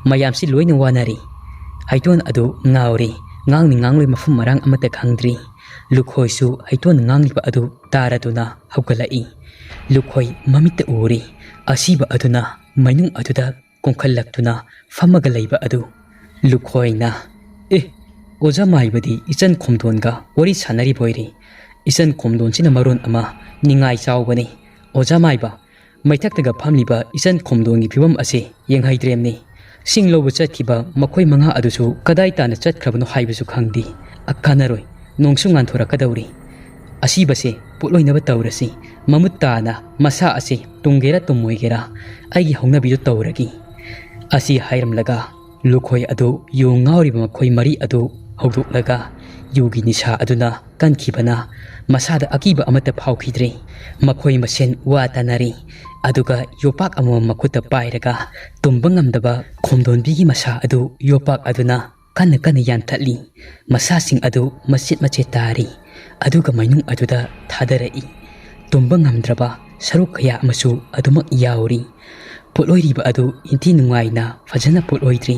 ꯃꯌꯥꯝꯁꯤ ꯂꯣꯏꯅ ꯋꯥꯅꯔꯤ꯫" ꯍꯩꯇꯣꯟ ꯑꯗꯨ ꯉꯥꯎꯔꯦ꯫ ꯉꯥꯡꯅꯤ ꯉꯥꯡꯂꯣꯏ ꯃꯐꯝ ꯃꯔꯥꯡ ꯑꯃꯠꯇ ꯈꯪꯗ꯭ꯔꯤ꯫ ꯂꯨꯈꯣꯏꯁꯨ ꯍꯩꯇꯣꯟ ꯉꯥꯡꯂꯤꯕ ꯑꯗꯨ ꯇꯥꯔꯗꯨꯅ ꯍꯧꯒꯠꯂꯛꯏ꯫ ꯂꯨꯈꯣꯏ ꯃꯃꯤꯠꯇ ꯎꯔꯤ꯫ ꯑꯁꯤꯕ ꯑꯗꯨꯅ ꯃꯩꯅꯨꯡ ꯑꯗꯨꯗ ꯀꯣꯡꯈꯠꯂꯛꯇꯨꯅ ꯐꯝꯃꯒ ꯂꯩꯕ ꯑꯗꯨ꯫ ꯂꯨꯈꯣꯏꯅ, "ꯑꯦ, ꯑꯣꯖꯥ ꯃꯥꯏꯕꯗꯤ ꯏꯆꯟ ꯈꯣꯝꯗꯣꯟꯒ ꯋꯥꯔꯤ ꯁꯥꯟꯅꯔꯤꯕꯣꯏꯔꯦ꯫ ꯏꯆꯟ ꯈꯣꯝꯗꯣꯟꯁꯤꯅ ꯃꯔꯣꯟ ꯑꯃ ꯅꯤꯡꯉꯥꯏ ꯆꯥꯎꯕꯅꯤ꯫ ꯑꯣꯖꯥ ꯃꯥꯏꯕ, ꯃꯩꯊꯛꯇꯒ ꯐꯝꯂꯤꯕ ꯏꯆꯟ ꯈꯣꯝꯗꯣꯟꯒꯤ ꯐꯤꯕꯝ ꯑꯁꯦ ꯌꯦꯡꯍꯩꯗ꯭ꯔꯦꯝꯅꯤ꯫ ꯁꯤꯡ ꯂꯧꯕ ꯆꯠꯈꯤꯕ ꯃꯈꯣꯏ ꯃꯉꯥ ꯑꯗꯨꯁꯨ ꯀꯗꯥꯏ ꯇꯥꯅ ꯆꯠꯈ꯭ꯔꯕꯅꯣ ꯍꯥꯏꯕꯁꯨ ꯈꯪꯗꯦ꯫ ꯑ, ꯀꯥꯟꯅꯔꯣꯏ, ꯅꯣꯡꯁꯨ ꯉꯥꯟꯊꯣꯔꯛꯀꯗꯧꯔꯤ꯫ ꯑꯁꯤꯕꯁꯦ ꯄꯣꯠꯂꯣꯏꯅꯕ ꯇꯧꯔꯁꯤ꯫ ꯃꯃꯨꯠ ꯇꯥꯅ ꯃꯁꯥ ꯑꯁꯦ ꯇꯨꯝꯒꯦꯔꯥ ꯇꯨꯝꯃꯣꯏꯒꯦꯔꯥ, ꯑꯩꯒꯤ ꯍꯧꯅꯕꯤꯗꯨ ꯇꯧꯔꯒꯦ꯫ ꯑꯁꯤ ꯍꯥꯏꯔꯝꯂꯒ ꯂꯨꯈꯣꯏ ꯑꯗꯨ ꯌꯨ ꯉꯥꯎꯔꯤꯕ ꯃꯈꯣꯏ ꯃꯔꯤ ꯑꯗꯨ ꯍꯧꯗꯣꯛꯂꯒ ꯌꯨꯒꯤ ꯅꯤꯁꯥ ꯑꯗꯨꯅ ꯀꯟꯈꯤꯕꯅ ꯃꯁꯥꯗ ꯑꯀꯤꯕ ꯑꯃꯠꯇ ꯐꯥꯎꯈꯤꯗ꯭ꯔꯦ꯫ ꯃꯈꯣꯏ ꯃꯁꯦꯟ ꯋꯥ ꯇꯥꯅꯔꯤ꯫ ꯑꯗꯨꯒ ꯌꯣꯄꯥꯛ ꯑꯃꯃꯝ ꯃꯈꯨꯠꯇ ꯄꯥꯏꯔꯒ ꯇꯨꯝꯕ ꯉꯝꯗꯕ ꯈꯣꯝꯗꯣꯟꯕꯤꯒꯤ ꯃꯁꯥ ꯑꯗꯨ ꯌꯣꯄꯥꯛ ꯑꯗꯨꯅ ꯀꯟꯅ ꯀꯟꯅ ꯌꯥꯟꯊꯠꯂꯤ꯫ ꯃꯁꯥꯁꯤꯡ ꯑꯗꯨ ꯃꯆꯦꯠ ꯃꯆꯦꯠ ꯇꯥꯔꯤ꯫ ꯑꯗꯨꯒ ꯃꯩꯅꯨꯡ ꯑꯗꯨꯗ ꯊꯥꯗꯔꯛꯏ꯫ ꯇꯨꯝꯕ ꯉꯝꯗ꯭ꯔꯕ ꯁꯔꯨꯛ ꯀꯌꯥ ꯑꯃꯁꯨ ꯑꯗꯨꯃꯛ ꯌꯥꯎꯔꯤ꯫ ꯄꯣꯠꯂꯣꯏꯔꯤꯕ ꯑꯗꯨ ꯏꯟꯊꯤ ꯅꯨꯡꯉꯥꯏꯅ ꯐꯖꯅ ꯄꯣꯠꯂꯣꯏꯗ꯭ꯔꯤ꯫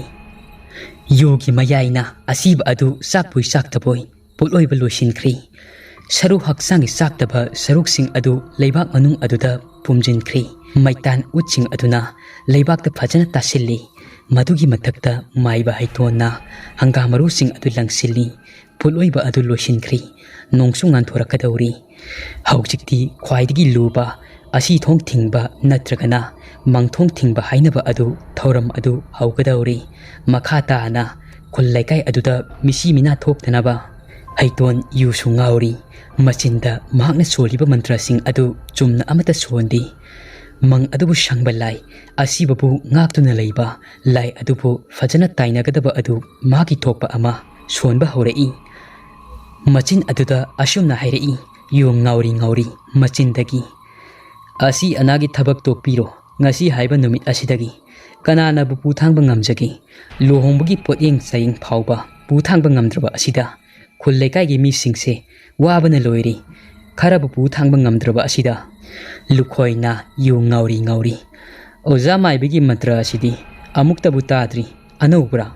ꯌꯨꯒꯤ ꯃꯌꯥꯏꯅ ꯑꯁꯤꯕ ꯑꯗꯨ ꯆꯥꯛꯄꯣꯏ ꯆꯥꯛꯇꯕꯣꯏ ꯄꯣꯠꯂꯣꯏꯕ ꯂꯣꯏꯁꯤꯟꯈ꯭ꯔꯤ꯫ ꯁꯔꯨ ꯍꯛꯆꯥꯡꯒꯤ ꯆꯥꯛꯇꯕ ꯁꯔꯨꯛꯁꯤꯡ ꯑꯗꯨ ꯂꯩꯕꯥꯛ ꯃꯅꯨꯡ ꯑꯗꯨꯗ ꯄꯨꯝꯖꯤꯟꯈ꯭ꯔꯤ꯫ ꯃꯩꯇꯥꯟ ꯎꯠꯁꯤꯡ ꯑꯗꯨꯅ ꯂꯩꯕꯥꯛꯇ ꯐꯖꯅ ꯇꯥꯁꯤꯜꯂꯤ꯫ ꯃꯗꯨꯒꯤ ꯃꯊꯛꯇ ꯃꯥꯏꯕ ꯍꯩꯇꯣꯟꯅ ꯍꯪꯒꯥꯝ ꯃꯔꯨꯁꯤꯡ ꯑꯗꯨ ꯂꯪꯁꯤꯜꯂꯤ꯫ ꯄꯣꯠꯂꯣꯏꯕ ꯑꯗꯨ ꯂꯣꯏꯁꯤꯟꯈ꯭ꯔꯤ꯫ ꯅꯣꯡꯁꯨ ꯉꯥꯟꯊꯣꯔꯛꯀꯗꯧꯔꯤ꯫ ꯍꯧꯖꯤꯛꯇꯤ ꯈ꯭ꯋꯥꯏꯗꯒꯤ ꯂꯨꯕ ꯑꯁꯤ ꯊꯣꯡ ꯊꯤꯡꯕ ꯅꯠꯇ꯭ꯔꯒꯅ ꯃꯥꯡꯊꯣꯡ ꯊꯤꯡꯕ ꯍꯥꯏꯅꯕ ꯑꯗꯨ ꯊꯧꯔꯝ ꯑꯗꯨ ꯍꯧꯒꯗꯧꯔꯤ꯫ ꯃꯈꯥ ꯇꯥꯅ ꯈꯨꯜ ꯂꯩꯀꯥꯏ ꯑꯗꯨꯗ ꯃꯤꯁꯤ ꯃꯤꯅꯥ ꯊꯣꯛꯇꯅꯕ꯫ ꯍꯩꯇꯣꯟ ꯌꯨꯁꯨ ꯉꯥꯎꯔꯤ꯫ ꯃꯆꯤꯟꯗ ꯃꯍꯥꯛꯅ ꯁꯣꯜꯂꯤꯕ ꯃꯟꯇ꯭ꯔꯁꯤꯡ ꯑꯗꯨ ꯆꯨꯝꯅ ꯑꯃꯠꯇ ꯁꯣꯟꯗꯦ꯫ ꯃꯪ ꯑꯗꯨꯕꯨ ꯁꯪꯕ ꯂꯥꯏ, ꯑꯁꯤꯕꯕꯨ ꯉꯥꯛꯇꯨꯅ ꯂꯩꯕ ꯂꯥꯏ ꯑꯗꯨꯕꯨ ꯐꯖꯅ ꯇꯥꯏꯅꯒꯗꯕ ꯑꯗꯨ ꯃꯥꯒꯤ ꯊꯣꯛꯄ ꯑꯃ ꯁꯣꯟꯕ ꯍꯧꯔꯛꯏ꯫ ꯃꯆꯤꯟ ꯑꯗꯨꯗ ꯑꯁꯨꯝꯅ ꯍꯥꯏꯔꯛꯏ, ꯌꯨ ꯉꯥꯎꯔꯤ ꯉꯥꯎꯔꯤ ꯃꯆꯤꯟꯗꯒꯤ, "ꯑꯁꯤ ꯑꯅꯥꯒꯤ ꯊꯕꯛ ꯇꯣꯛꯄꯤꯔꯣ꯫ ꯉꯁꯤ ꯍꯥꯏꯕ ꯅꯨꯃꯤꯠ ꯑꯁꯤꯗꯒꯤ ꯀꯅꯥꯅꯕꯨ ꯄꯨ ꯊꯥꯡꯕ ꯉꯝꯖꯒꯦ? ꯂꯨꯍꯣꯡꯕꯒꯤ ꯄꯣꯠꯌꯦꯡ ꯆꯥꯌꯦꯡ ꯐꯥꯎꯕ ꯄꯨ ꯊꯥꯡꯕ ꯉꯝꯗ꯭ꯔꯕ ꯑꯁꯤꯗ ꯈꯨꯜ ꯂꯩꯀꯥꯏꯒꯤ ꯃꯤꯁꯤꯡꯁꯦ ꯋꯥꯕꯅ ꯂꯣꯏꯔꯦ꯫ ꯈꯔꯕꯨ ꯄꯨ ꯊꯥꯡꯕ ꯉꯝꯗ꯭ꯔꯕ ꯑꯁꯤꯗ ꯂꯨꯈꯣꯏꯅ ꯌꯨ ꯉꯥꯎꯔꯤ ꯉꯥꯎꯔꯤ꯫ ꯑꯣꯖꯥ ꯃꯥꯏꯕꯒꯤ ꯃꯟꯇ꯭ꯔ ꯑꯁꯤꯗꯤ ꯑꯃꯨꯛꯇꯕꯨ ꯇꯥꯗ꯭ꯔꯤ꯫ ꯑꯅꯧꯕ꯭ꯔꯥ?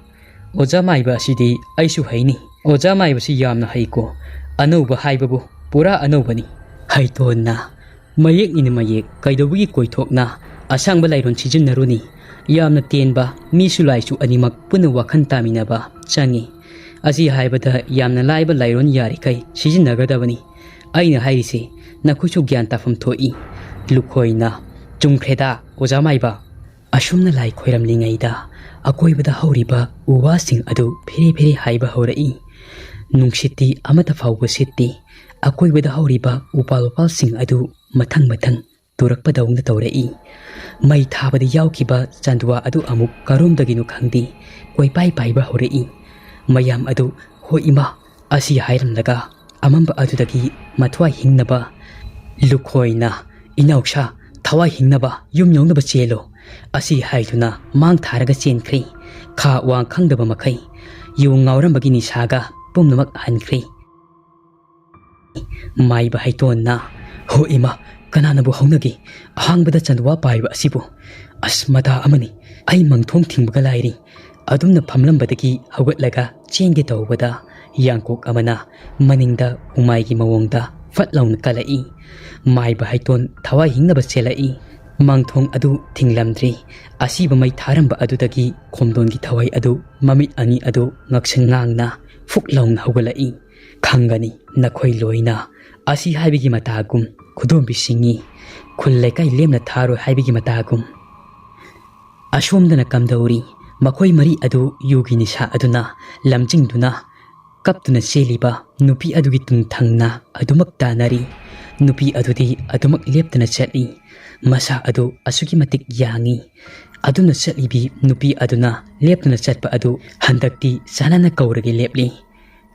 ꯑꯣꯖꯥ ꯃꯥꯏꯕ ꯑꯁꯤꯗꯤ ꯑꯩꯁꯨ ꯍꯩꯅꯤ꯫ ꯑꯣꯖꯥ ꯃꯥꯏꯕꯁꯤ ꯌꯥꯝꯅ ꯍꯩꯀꯣ꯫ ꯑꯅꯧꯕ ꯍꯥꯏꯕꯕꯨ ꯄꯨꯔꯥ ꯑꯅꯧꯕꯅꯤ꯫" ꯍꯩꯇꯣꯟꯅ, "ꯃꯌꯦꯛꯅꯤꯅ ꯃꯌꯦꯛ, ꯀꯩꯗꯧꯕꯒꯤ ꯀꯣꯏꯊꯣꯛꯅ ꯑꯁꯥꯡꯕ ꯂꯥꯏꯔꯣꯟ ꯁꯤꯖꯤꯟꯅꯔꯨꯅꯤ? ꯌꯥꯝꯅ ꯇꯦꯟꯕ, ꯃꯤꯁꯨ ꯂꯥꯏꯁꯨ ꯑꯅꯤꯃꯛ ꯄꯨꯟꯅ ꯋꯥꯈꯜ ꯇꯥꯃꯤꯟꯅꯕ ꯆꯪꯏ꯫ ꯑꯁꯤ ꯍꯥꯏꯕꯗ ꯌꯥꯝꯅ ꯂꯥꯏꯕ ꯂꯥꯏꯔꯣꯟ ꯌꯥꯔꯤꯈꯩ ꯁꯤꯖꯤꯟꯅꯒꯗꯕꯅꯤ꯫ ꯑꯩꯅ ꯍꯥꯏꯔꯤꯁꯦ ꯅꯈꯣꯏꯁꯨ ꯒ꯭ꯌꯥꯟ ꯇꯥꯐꯝ ꯊꯣꯛꯏ꯫" ꯂꯨꯈꯣꯏꯅ, "ꯆꯨꯝꯈ꯭ꯔꯦꯗ, ꯑꯣꯖꯥ ꯃꯥꯏꯕ꯫" ꯑꯁꯨꯝꯅ ꯂꯥꯏ ꯈꯣꯏꯔꯝꯂꯤꯉꯩꯗ ꯑꯀꯣꯏꯕꯗ ꯍꯧꯔꯤꯕ ꯎ ꯋꯥꯁꯤꯡ ꯑꯗꯨ ꯐꯦꯔꯦ ꯐꯦꯔꯦ ꯍꯥꯏꯕ ꯍꯧꯔꯛꯏ꯫ ꯅꯨꯡꯁꯤꯠꯇꯤ ꯑꯃꯠꯇ ꯐꯥꯎꯕ ꯁꯤꯠꯇꯦ꯫ ꯑꯀꯣꯏꯕꯗ ꯍꯧꯔꯤꯕ ꯎꯄꯥꯜ ꯋꯥꯄꯥꯜꯁꯤꯡ ꯑꯗꯨ ꯃꯊꯪ ꯃꯊꯪ ꯇꯨꯔꯛꯄꯗꯧꯅ ꯇꯧꯔꯛꯏ꯫ ꯃꯩ ꯊꯥꯕꯗ ꯌꯥꯎꯈꯤꯕ ꯆꯥꯟꯗꯨꯋꯥ ꯑꯗꯨ ꯑꯃꯨꯛ ꯀꯔꯣꯝꯗꯒꯤꯅꯣ ꯈꯪꯗꯦ, ꯀꯣꯏꯄꯥꯏ ꯄꯥꯏꯕ ꯍꯧꯔꯛꯏ꯫ ꯃꯌꯥꯝ ꯑꯗꯨ "ꯍꯣ ꯏꯃꯥ" ꯑꯁꯤ ꯍꯥꯏꯔꯝꯂꯒ ꯑꯃꯝꯕ ꯑꯗꯨꯗꯒꯤ ꯃꯊ꯭ꯋꯥꯏ ꯍꯤꯡꯅꯕ ꯂꯨꯈꯣꯏꯅ "ꯏꯅꯥꯎꯁꯥ, ꯊꯋꯥꯏ ꯍꯤꯡꯅꯕ ꯌꯨꯝ ꯌꯧꯅꯕ ꯆꯦꯜꯂꯨ" ꯑꯁꯤ ꯍꯥꯏꯗꯨꯅ ꯃꯥꯡ ꯊꯥꯔꯒ ꯆꯦꯟꯈ꯭ꯔꯦ꯫ ꯈꯥ ꯋꯥꯡ ꯈꯪꯗꯕ ꯃꯈꯩ ꯌꯨ ꯉꯥꯎꯔꯝꯕꯒꯤ ꯅꯤꯁꯥꯒ ꯄꯨꯝꯅꯃꯛ ꯍꯟꯈ꯭ꯔꯦ꯫ ꯃꯥꯏꯕ ꯍꯩꯇꯣꯟꯅ, "ꯍꯣ ꯏꯃꯥ, ꯀꯅꯥꯅꯕꯨ ꯍꯧꯅꯒꯦ? ꯑꯍꯥꯡꯕꯗ ꯆꯟꯗꯨꯋꯥ ꯄꯥꯏꯕ ꯑꯁꯤꯕꯨ? ꯑꯁ, ꯃꯇꯥ ꯑꯃꯅꯤ꯫ ꯑꯩ ꯃꯪꯊꯣꯡ ꯊꯤꯡꯕꯒ ꯂꯥꯏꯔꯤ꯫" ꯑꯗꯨꯝꯅ ꯐꯝꯂꯝꯕꯗꯒꯤ ꯍꯧꯒꯠꯂꯒ ꯆꯦꯟꯒꯦ ꯇꯧꯕꯗ, ꯌꯥꯡꯀꯣꯛ ꯑꯃꯅ ꯃꯅꯤꯡꯗ ꯍꯨꯃꯥꯏꯒꯤ ꯃꯑꯣꯡꯗ ꯐꯠ ꯂꯥꯎꯅ ꯀꯜꯂꯛꯏ꯫ ꯃꯥꯏꯕ ꯍꯩꯇꯣꯟ ꯊꯋꯥꯏ ꯍꯤꯡꯅꯕ ꯆꯦꯜꯂꯛꯏ꯫ ꯃꯥꯡꯊꯣꯡ ꯑꯗꯨ ꯊꯤꯡꯂꯝꯗ꯭ꯔꯤ꯫ ꯑꯁꯤꯕ ꯃꯩ ꯊꯥꯔꯝꯕ ꯑꯗꯨꯗꯒꯤ ꯈꯣꯝꯗꯣꯟꯒꯤ ꯊꯋꯥꯏ ꯑꯗꯨ, ꯃꯃꯤꯠ ꯑꯅꯤ ꯑꯗꯨ ꯉꯛꯁꯪ ꯉꯥꯡꯅ ꯐꯨꯛ ꯂꯥꯎꯅ ꯍꯧꯒꯠꯂꯛꯏ꯫ "ꯈꯪꯒꯅꯤ ꯅꯈꯣꯏ ꯂꯣꯏꯅ" ꯑꯁꯤ ꯍꯥꯏꯕꯒꯤ ꯃꯇꯥꯒꯨꯝ, ꯈꯨꯗꯣꯝꯕꯤ ꯁꯤꯡꯉꯤ꯫ "ꯈꯨꯜ ꯂꯩꯀꯥꯏ ꯂꯦꯝꯅ ꯊꯥꯔꯣꯏ" ꯍꯥꯏꯕꯒꯤ ꯃꯇꯥꯒꯨꯝ꯫ ꯑꯁꯣꯝꯗꯅ ꯀꯝꯗꯧꯔꯤ? ꯃꯈꯣꯏ ꯃꯔꯤ ꯑꯗꯨ ꯌꯨꯒꯤ ꯅꯤꯁꯥ ꯑꯗꯨꯅ ꯂꯝꯖꯤꯡꯗꯨꯅ ꯀꯞꯇꯨꯅ ꯆꯦꯜꯂꯤꯕ ꯅꯨꯄꯤ ꯑꯗꯨꯒꯤ ꯇꯨꯡ ꯊꯪꯅ ꯑꯗꯨꯃꯛ ꯇꯥꯟꯅꯔꯤ꯫ ꯅꯨꯄꯤ ꯑꯗꯨꯗꯤ ꯑꯗꯨꯃꯛ ꯂꯦꯞꯇꯅ ꯆꯠꯂꯤ꯫ ꯃꯁꯥ ꯑꯗꯨ ꯑꯁꯨꯛꯀꯤ ꯃꯇꯤꯛ ꯌꯥꯡꯏ꯫ ꯑꯗꯨꯝꯅ ꯆꯠꯂꯤꯕꯤ ꯅꯨꯄꯤ ꯑꯗꯨꯅ ꯂꯦꯞꯇꯨꯅ ꯆꯠꯄ ꯑꯗꯨ ꯍꯟꯗꯛꯇꯤ ꯆꯥꯟꯅꯅ ꯀꯧꯔꯒꯦ ꯂꯦꯞꯂꯤ꯫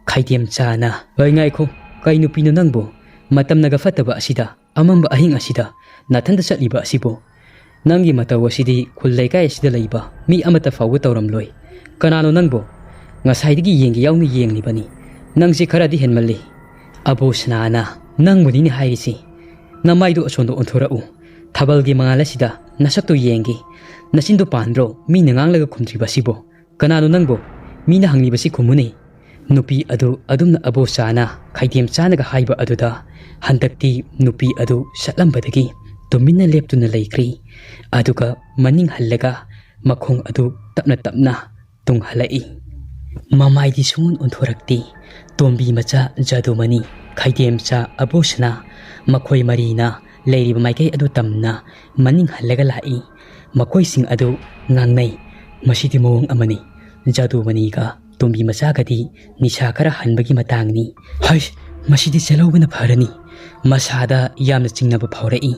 ꯈꯩꯗꯦꯝ ꯆꯥꯅ, "ꯍꯣꯏ, ꯉꯥꯏꯈꯣ, ꯀꯩ ꯅꯨꯄꯤꯅꯣ ꯅꯪꯕꯨ? ꯃꯇꯝꯅꯒ ꯐꯠꯇꯕ ꯑꯁꯤꯗ, ꯑꯃꯝꯕ ꯑꯍꯤꯡ ꯑꯁꯤꯗ ꯅꯥꯊꯟꯗ ꯆꯠꯂꯤꯕ ꯑꯁꯤꯕꯨ? ꯅꯪꯒꯤ ꯃꯇꯧ ꯑꯁꯤꯗꯤ ꯈꯨꯜ ꯂꯩꯀꯥꯏ ꯑꯁꯤꯗ ꯂꯩꯕ ꯃꯤ ꯑꯃꯠꯇ ꯐꯥꯎꯕ ꯇꯧꯔꯝꯂꯣꯏ꯫ ꯀꯅꯥꯅꯣ ꯅꯪꯕꯨ? ꯉꯁꯥꯏꯗꯒꯤ ꯌꯦꯡꯒꯦ ꯌꯥꯎꯅ ꯌꯦꯡꯂꯤꯕꯅꯤ꯫ ꯅꯪꯁꯤ ꯈꯔꯗꯤ ꯍꯦꯟꯃꯜꯂꯤ꯫" ꯑꯕꯣꯁꯅꯥꯅ, "ꯅꯪꯕꯨꯅꯤꯅꯦ ꯍꯥꯏꯔꯤꯁꯤ꯫ ꯅꯃꯥꯏꯗꯨ ꯑꯁꯣꯝꯗ ꯑꯣꯟꯊꯣꯔꯛꯎ꯫ ꯊꯥꯕꯜꯒꯤ ꯃꯉꯥꯜ ꯑꯁꯤꯗ ꯅꯁꯛꯇꯨ ꯌꯦꯡꯒꯦ꯫ ꯅꯆꯤꯟꯗꯨ ꯄꯥꯟꯕ꯭ꯔꯣ ꯃꯤꯅ ꯉꯥꯡꯂꯒ ꯈꯨꯝꯗ꯭ꯔꯤꯕ ꯑꯁꯤꯕꯨ? ꯀꯅꯥꯅꯣ ꯅꯪꯕꯨ? ꯃꯤꯅ ꯍꯪꯂꯤꯕꯁꯤ ꯈꯨꯝꯃꯨꯅꯦ꯫" ꯅꯨꯄꯤ ꯑꯗꯨ ꯑꯗꯨꯝꯅ ꯑꯕꯣꯆꯥꯅ ꯈꯩꯗꯦꯝ ꯆꯥꯅꯒ ꯍꯥꯏꯕ ꯑꯗꯨꯗ ꯍꯟꯗꯛꯇꯤ ꯅꯨꯄꯤ ꯑꯗꯨ ꯆꯠꯂꯝꯕꯗꯒꯤ ꯇꯨꯃꯤꯟꯅ ꯂꯦꯞꯇꯨꯅ ꯂꯩꯈ꯭ꯔꯤ꯫ ꯑꯗꯨꯒ ꯃꯅꯤꯡ ꯍꯜꯂꯒ ꯃꯈꯣꯡ ꯑꯗꯨ ꯇꯞꯅ ꯇꯞꯅ ꯇꯨꯡ ꯍꯜꯂꯛꯏ꯫ ꯃꯃꯥꯏꯗꯤ ꯁꯨꯡꯑꯣꯟ ꯑꯣꯟꯊꯣꯔꯛꯇꯦ꯫ ꯇꯣꯝꯕꯤ ꯃꯆꯥ ꯖꯥꯗꯨꯃꯅꯤ, ꯈꯩꯗꯦꯝꯆꯥ ꯑꯕꯣꯁꯅꯥ, ꯃꯈꯣꯏ ꯃꯔꯤꯅ ꯂꯩꯔꯤꯕ ꯃꯥꯏꯀꯩ ꯑꯗꯨ ꯇꯝꯅ ꯃꯅꯤꯡ ꯍꯜꯂꯒ ꯂꯥꯛꯏ꯫ ꯃꯈꯣꯏꯁꯤꯡ ꯑꯗꯨ ꯉꯥꯡꯅꯩ, "ꯃꯁꯤꯗꯤ ꯃꯑꯣꯡ ꯑꯃꯅꯤ꯫ ꯖꯥꯗꯨꯃꯅꯤꯒ ꯇꯣꯝꯕꯤ ꯃꯆꯥꯒꯗꯤ ꯅꯤꯁꯥ ꯈꯔ ꯍꯟꯕꯒꯤ ꯃꯇꯥꯡꯅꯤ꯫ ꯍꯩꯁ, ꯃꯁꯤꯗꯤ ꯆꯦꯜꯍꯧꯕꯅ ꯐꯔꯅꯤ꯫" ꯃꯁꯥꯗ ꯌꯥꯝꯅ ꯆꯤꯡꯅꯕ ꯐꯥꯎꯔꯛꯏ꯫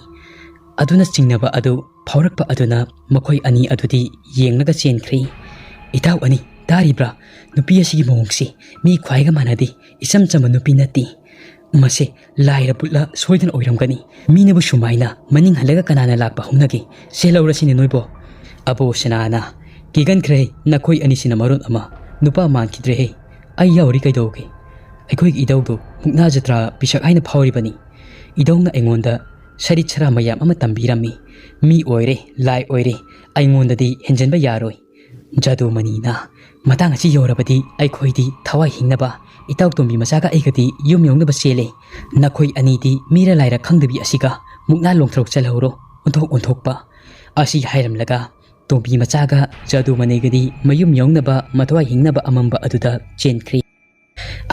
ꯑꯗꯨꯅ ꯆꯤꯡꯅꯕ ꯑꯗꯨ ꯐꯥꯎꯔꯛꯄ ꯑꯗꯨꯅ ꯃꯈꯣꯏ ꯑꯅꯤ ꯑꯗꯨꯗꯤ ꯌꯦꯡꯂꯒ ꯆꯦꯟꯈ꯭ꯔꯦ꯫ "ꯏꯇꯥꯎ ꯑꯅꯤ, ꯇꯥꯔꯤꯕ꯭ꯔꯥ? ꯅꯨꯄꯤ ꯑꯁꯤꯒꯤ ꯃꯑꯣꯡꯁꯤ ꯃꯤ ꯈ꯭ꯋꯥꯏꯒ ꯃꯥꯟꯅꯗꯦ꯫ ꯏꯆꯝ ꯆꯝꯕ ꯅꯨꯄꯤ ꯅꯠꯇꯦ꯫ ꯃꯁꯦ ꯂꯥꯏꯔ ꯕꯨꯠꯂ ꯁꯣꯏꯗꯅ ꯑꯣꯏꯔꯝꯒꯅꯤ꯫ ꯃꯤꯅꯕꯨ ꯁꯨꯃꯥꯏꯅ ꯃꯅꯤꯡ ꯍꯜꯂꯒ ꯀꯅꯥꯅ ꯂꯥꯛꯄ ꯍꯧꯅꯒꯦ? ꯆꯦꯜꯍꯧꯔꯁꯤꯅꯦ ꯅꯣꯏꯕꯣ꯫" ꯑꯕꯣ ꯁꯅꯥꯅ, "ꯀꯤꯒꯟꯈ꯭ꯔꯦ ꯅꯈꯣꯏ ꯑꯅꯤꯁꯤꯅ ꯃꯔꯣꯟ ꯑꯃ꯫ ꯅꯨꯄꯥ ꯃꯥꯟꯈꯤꯗ꯭ꯔꯦꯍꯦ꯫ ꯑꯩ ꯌꯥꯎꯔꯤ ꯀꯩꯗꯧꯒꯦ? ꯑꯩꯈꯣꯏꯒꯤ ꯏꯙꯧꯗꯣ ꯃꯨꯛꯅꯥ ꯖꯇ꯭ꯔꯥ ꯄꯤꯁꯛ ꯍꯥꯏꯅ ꯐꯥꯎꯔꯤꯕꯅꯤ꯫ ꯏꯙꯧꯅ ꯑꯩꯉꯣꯟꯗ ꯁꯔꯤꯠ ꯁꯔꯥ ꯃꯌꯥꯝ ꯑꯃ ꯇꯝꯕꯤꯔꯝꯃꯤ꯫ ꯃꯤ ꯑꯣꯏꯔꯦ, ꯂꯥꯏ ꯑꯣꯏꯔꯦ, ꯑꯩꯉꯣꯟꯗꯗꯤ ꯍꯦꯟꯖꯟꯕ ꯌꯥꯔꯣꯏ꯫" ꯖꯥꯗꯨꯃꯅꯤꯅ, "ꯃꯇꯥꯡ ꯑꯁꯤ ꯌꯧꯔꯕꯗꯤ ꯑꯩꯈꯣꯏꯗꯤ ꯊꯋꯥꯏ ꯍꯤꯡꯅꯕ ꯏꯇꯥꯎ ꯇꯣꯝꯕꯤ ꯃꯆꯥꯒ ꯑꯩꯒꯗꯤ ꯌꯨꯝ ꯌꯧꯅꯕ ꯆꯦꯜꯂꯦ꯫ ꯅꯈꯣꯏ ꯑꯅꯤꯗꯤ ꯃꯤꯔ ꯂꯥꯏꯔ ꯈꯪꯗꯕꯤ ꯑꯁꯤꯒ ꯃꯨꯛꯅꯥ ꯂꯣꯡꯊ꯭ꯔꯣꯛ ꯆꯠꯍꯧꯔꯣ, ꯑꯣꯟꯊꯣꯛ ꯑꯣꯟꯊꯣꯛꯄ꯫" ꯑꯁꯤ ꯍꯥꯏꯔꯝꯂꯒ ꯇꯣꯝꯕꯤ ꯃꯆꯥꯒ ꯖꯥꯗꯨꯃꯅꯤꯒꯗꯤ ꯃꯌꯨꯝ ꯌꯧꯅꯕ ꯃꯊꯋꯥꯏ ꯍꯤꯡꯅꯕ ꯑꯃꯝꯕ ꯑꯗꯨꯗ ꯆꯦꯟꯈ꯭ꯔꯤ꯫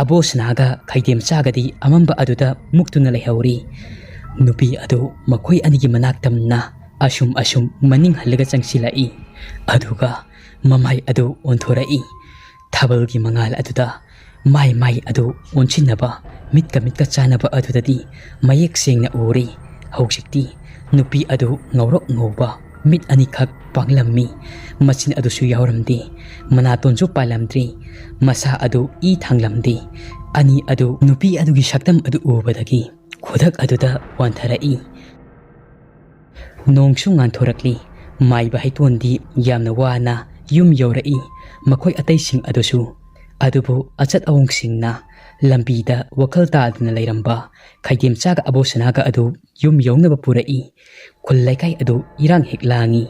ꯑꯕꯣꯁꯅꯥꯒ ꯈꯩꯗꯦꯝꯆꯥꯒꯗꯤ ꯑꯃꯝꯕ ꯑꯗꯨꯗ ꯃꯨꯛꯇꯨꯅ ꯂꯩꯍꯧꯔꯤ꯫ ꯅꯨꯄꯤ ꯑꯗꯨ ꯃꯈꯣꯏ ꯑꯅꯤꯒꯤ ꯃꯅꯥꯛ ꯇꯝꯅ ꯑꯁꯨꯝ ꯑꯁꯨꯝ ꯃꯅꯤꯡ ꯍꯜꯂꯒ ꯆꯪꯁꯤꯜꯂꯛꯏ꯫ ꯑꯗꯨꯒ ꯃꯃꯥꯏ ꯑꯗꯨ ꯑꯣꯟꯊꯣꯔꯛꯏ꯫ ꯊꯥꯕꯜꯒꯤ ꯃꯉꯥꯜ ꯑꯗꯨꯗ ꯃꯥꯏ ꯃꯥꯏ ꯑꯗꯨ ꯑꯣꯟꯁꯤꯟꯅꯕ, ꯃꯤꯠꯀ ꯃꯤꯠꯀ ꯆꯥꯟꯅꯕ ꯑꯗꯨꯗꯗꯤ ꯃꯌꯦꯛ ꯁꯦꯡꯅ ꯎꯔꯤ꯫ ꯍꯧꯖꯤꯛꯇꯤ ꯅꯨꯄꯤ ꯑꯗꯨ ꯉꯧꯔꯣꯛ ꯉꯧꯕ, ꯃꯤꯠ ꯑꯅꯤꯈꯛ ꯄꯥꯡꯂꯝꯃꯤ꯫ ꯃꯆꯤꯟ ꯑꯗꯨꯁꯨ ꯌꯥꯎꯔꯝꯗꯦ꯫ ꯃꯅꯥꯇꯣꯟꯁꯨ ꯄꯥꯜꯂꯝꯗ꯭ꯔꯤ꯫ ꯃꯁꯥ ꯑꯗꯨ ꯏ ꯊꯥꯡꯂꯝꯗꯦ꯫ ꯑꯅꯤ ꯑꯗꯨ ꯅꯨꯄꯤ ꯑꯗꯨꯒꯤ ꯁꯛꯇꯝ ꯑꯗꯨ ꯎꯕꯗꯒꯤ ꯈꯨꯗꯛ ꯑꯗꯨꯗ ꯋꯥꯟꯊꯔꯛꯏ꯫ ꯅꯣꯡꯁꯨ ꯉꯥꯟꯊꯣꯔꯛꯂꯤ꯫ ꯃꯥꯏꯕ ꯍꯩꯇꯣꯟꯗꯤ ꯌꯥꯝꯅ ꯋꯥꯅ ꯌꯨꯝ ꯌꯧꯔꯛꯏ꯫ ꯃꯈꯣꯏ ꯑꯇꯩꯁꯤꯡ ꯑꯗꯨꯁꯨ꯫ ꯑꯗꯨꯕꯨ ꯑꯆꯠ ꯑꯋꯣꯡꯁꯤꯡꯅ ꯂꯝꯕꯤꯗ ꯋꯥꯈꯜ ꯇꯥꯗꯅ ꯂꯩꯔꯝꯕ ꯈꯩꯗꯦꯝꯆꯥꯒ ꯑꯕꯣꯁꯅꯥꯒ ꯑꯗꯨ ꯌꯨꯝ ꯌꯧꯅꯕ ꯄꯨꯔꯛꯏ꯫ ꯈꯨꯜ ꯂꯩꯀꯥꯏ ꯑꯗꯨ ꯏꯔꯥꯡ ꯍꯦꯛ ꯂꯥꯡꯏ꯫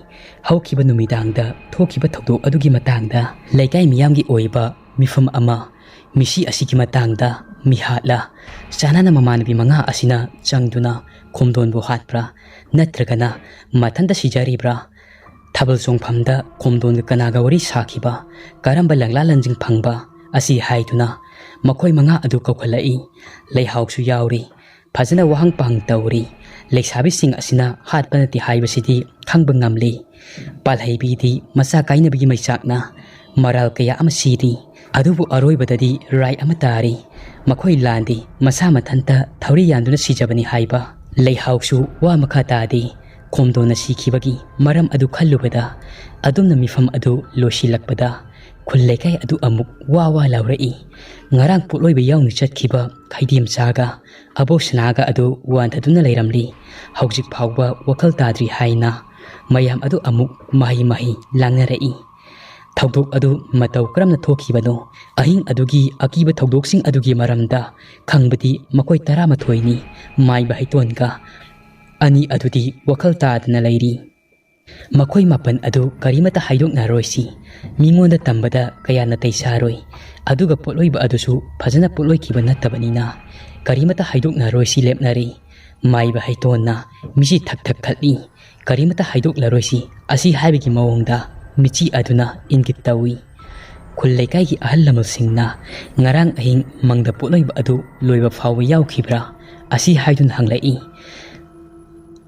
ꯍꯧꯈꯤꯕ ꯅꯨꯃꯤꯗꯥꯡꯗ ꯊꯣꯛꯈꯤꯕ ꯊꯧꯗꯣꯛ ꯑꯗꯨꯒꯤ ꯃꯇꯥꯡꯗ ꯂꯩꯀꯥꯏ ꯃꯤꯌꯥꯝꯒꯤ ꯑꯣꯏꯕ ꯃꯤꯐꯝ ꯑꯃ, ꯃꯤꯁꯤ ꯑꯁꯤꯒꯤ ꯃꯇꯥꯡꯗ ꯃꯤꯍꯥꯠꯂ ꯆꯥꯅꯅ ꯃꯃꯥꯟꯅꯕꯤ ꯃꯉꯥ ꯑꯁꯤꯅ ꯆꯪꯗꯨꯅ ꯈꯣꯝꯗꯣꯟꯕꯨ ꯍꯥꯠꯄ꯭ꯔꯥ, ꯅꯠꯇ꯭ꯔꯒꯅ ꯃꯊꯟꯇ ꯁꯤꯖꯔꯤꯕ꯭ꯔꯥ? ꯊꯥꯕꯜ ꯆꯣꯡꯐꯝꯗ ꯈꯣꯝꯗꯣꯟꯒ ꯀꯅꯥꯒ ꯋꯥꯔꯤ ꯁꯥꯈꯤꯕ, ꯀꯔꯝꯕ ꯂꯪꯂꯥ ꯂꯟꯖꯤꯡ ꯐꯪꯕ ꯑꯁꯤ ꯍꯥꯏꯗꯨꯅ ꯃꯈꯣꯏ ꯃꯉꯥ ꯑꯗꯨ ꯀꯧꯈꯠꯂꯛꯏ꯫ ꯂꯩꯍꯥꯎꯁꯨ ꯌꯥꯎꯔꯤ꯫ ꯐꯖꯅ ꯋꯥꯍꯪ ꯄꯥꯡ ꯇꯧꯔꯤ꯫ ꯂꯩꯁꯥꯕꯤꯁꯤꯡ ꯑꯁꯤꯅ ꯍꯥꯠꯄ ꯅꯠꯇꯦ ꯍꯥꯏꯕꯁꯤꯗꯤ ꯈꯪꯕ ꯉꯝꯂꯤ꯫ ꯄꯥꯜꯍꯩꯕꯤꯗꯤ ꯃꯆꯥ ꯀꯥꯏꯅꯕꯒꯤ ꯃꯩꯆꯥꯛꯅ ꯃꯔꯥꯜ ꯀꯌꯥ ꯑꯃ ꯁꯤꯔꯤ꯫ ꯑꯗꯨꯕꯨ ꯑꯔꯣꯏꯕꯗꯗꯤ ꯔꯥꯏ ꯑꯃ ꯇꯥꯔꯤ꯫ ꯃꯈꯣꯏ ꯂꯥꯟꯗꯤ ꯃꯁꯥ ꯃꯊꯟꯇ ꯊꯧꯔꯤ ꯌꯥꯟꯗꯨꯅ ꯁꯤꯖꯕꯅꯤ ꯍꯥꯏꯕ꯫ ꯂꯩꯍꯥꯎꯁꯨ ꯋꯥ ꯃꯈꯥ ꯇꯥꯗꯦ꯫ ꯈꯣꯝꯗꯣꯟꯅ ꯁꯤꯈꯤꯕꯒꯤ ꯃꯔꯝ ꯑꯗꯨ ꯈꯜꯂꯨꯕꯗ ꯑꯗꯨꯝꯅ ꯃꯤꯐꯝ ꯑꯗꯨ ꯂꯣꯏꯁꯤꯜꯂꯛꯄꯗ ꯈꯨꯜ ꯂꯩꯀꯥꯏ ꯑꯗꯨ ꯑꯃꯨꯛ ꯋꯥ ꯋꯥ ꯂꯥꯎꯔꯛꯏ꯫ ꯉꯔꯥꯡ ꯄꯣꯠꯂꯣꯏꯕ ꯌꯥꯎꯅ ꯆꯠꯈꯤꯕ ꯈꯩꯗꯦꯝꯆꯥꯒ ꯑꯕꯣꯛ ꯁꯅꯥꯒ ꯑꯗꯨ ꯋꯥꯟꯊꯗꯨꯅ ꯂꯩꯔꯝꯂꯤ꯫ ꯍꯧꯖꯤꯛ ꯐꯥꯎꯕ ꯋꯥꯈꯜ ꯇꯥꯗ꯭ꯔꯤ ꯍꯥꯏꯅ ꯃꯌꯥꯝ ꯑꯗꯨ ꯑꯃꯨꯛ ꯃꯍꯩ ꯃꯍꯩ ꯂꯥꯡꯅꯔꯛꯏ꯫ ꯊꯧꯗꯣꯛ ꯑꯗꯨ ꯃꯇꯧ ꯀꯔꯝꯅ ꯊꯣꯛꯈꯤꯕꯅꯣ? ꯑꯍꯤꯡ ꯑꯗꯨꯒꯤ ꯑꯀꯤꯕ ꯊꯧꯗꯣꯛꯁꯤꯡ ꯑꯗꯨꯒꯤ ꯃꯔꯝꯗ ꯈꯪꯕꯗꯤ ꯃꯈꯣꯏ ꯇꯔꯥꯃꯥꯊꯣꯏꯅꯤ꯫ ꯃꯥꯏꯕ ꯍꯩꯇꯣꯟꯒ ꯑꯅꯤ ꯑꯗꯨꯗꯤ ꯋꯥꯈꯜ ꯇꯥꯗꯅ ꯂꯩꯔꯤ꯫ ꯃꯈꯣꯏ ꯃꯥꯄꯟ ꯑꯗꯨ ꯀꯔꯤꯃꯠꯇ ꯍꯥꯏꯗꯣꯛꯅꯔꯣꯏꯁꯤ꯫ ꯃꯤꯉꯣꯟꯗ ꯇꯝꯕꯗ ꯀꯌꯥ ꯅꯥꯇꯩ ꯆꯥꯔꯣꯏ꯫ ꯑꯗꯨꯒ ꯄꯣꯠꯂꯣꯏꯕ ꯑꯗꯨꯁꯨ ꯐꯖꯅ ꯄꯣꯠꯂꯣꯏꯈꯤꯕ ꯅꯠꯇꯕꯅꯤꯅ ꯀꯔꯤꯃꯠꯇ ꯍꯥꯏꯗꯣꯛꯅꯔꯣꯏꯁꯤ ꯂꯦꯞꯅꯔꯦ꯫ ꯃꯥꯏꯕ ꯍꯩꯇꯣꯟꯅ ꯃꯤꯆꯤ ꯊꯛ ꯊꯛ ꯈꯠꯂꯤ꯫ ꯀꯔꯤꯃꯠꯇ ꯍꯥꯏꯗꯣꯛꯂꯔꯣꯏꯁꯤ ꯑꯁꯤ ꯍꯥꯏꯕꯒꯤ ꯃꯑꯣꯡꯗ ꯃꯤꯆꯤ ꯑꯗꯨꯅ ꯏꯪꯒꯤꯠ ꯇꯧꯏ꯫ ꯈꯨꯜ ꯂꯩꯀꯥꯏꯒꯤ ꯑꯍꯜ ꯂꯃꯟꯁꯤꯡꯅ ꯉꯔꯥꯡ ꯑꯍꯤꯡ ꯃꯪꯗ ꯄꯣꯠꯂꯣꯏꯕ ꯑꯗꯨ ꯂꯣꯏꯕ ꯐꯥꯎꯕ ꯌꯥꯎꯈꯤꯕ꯭ꯔꯥ ꯑꯁꯤ ꯍꯥꯏꯗꯨꯅ ꯍꯪꯂꯛꯏ꯫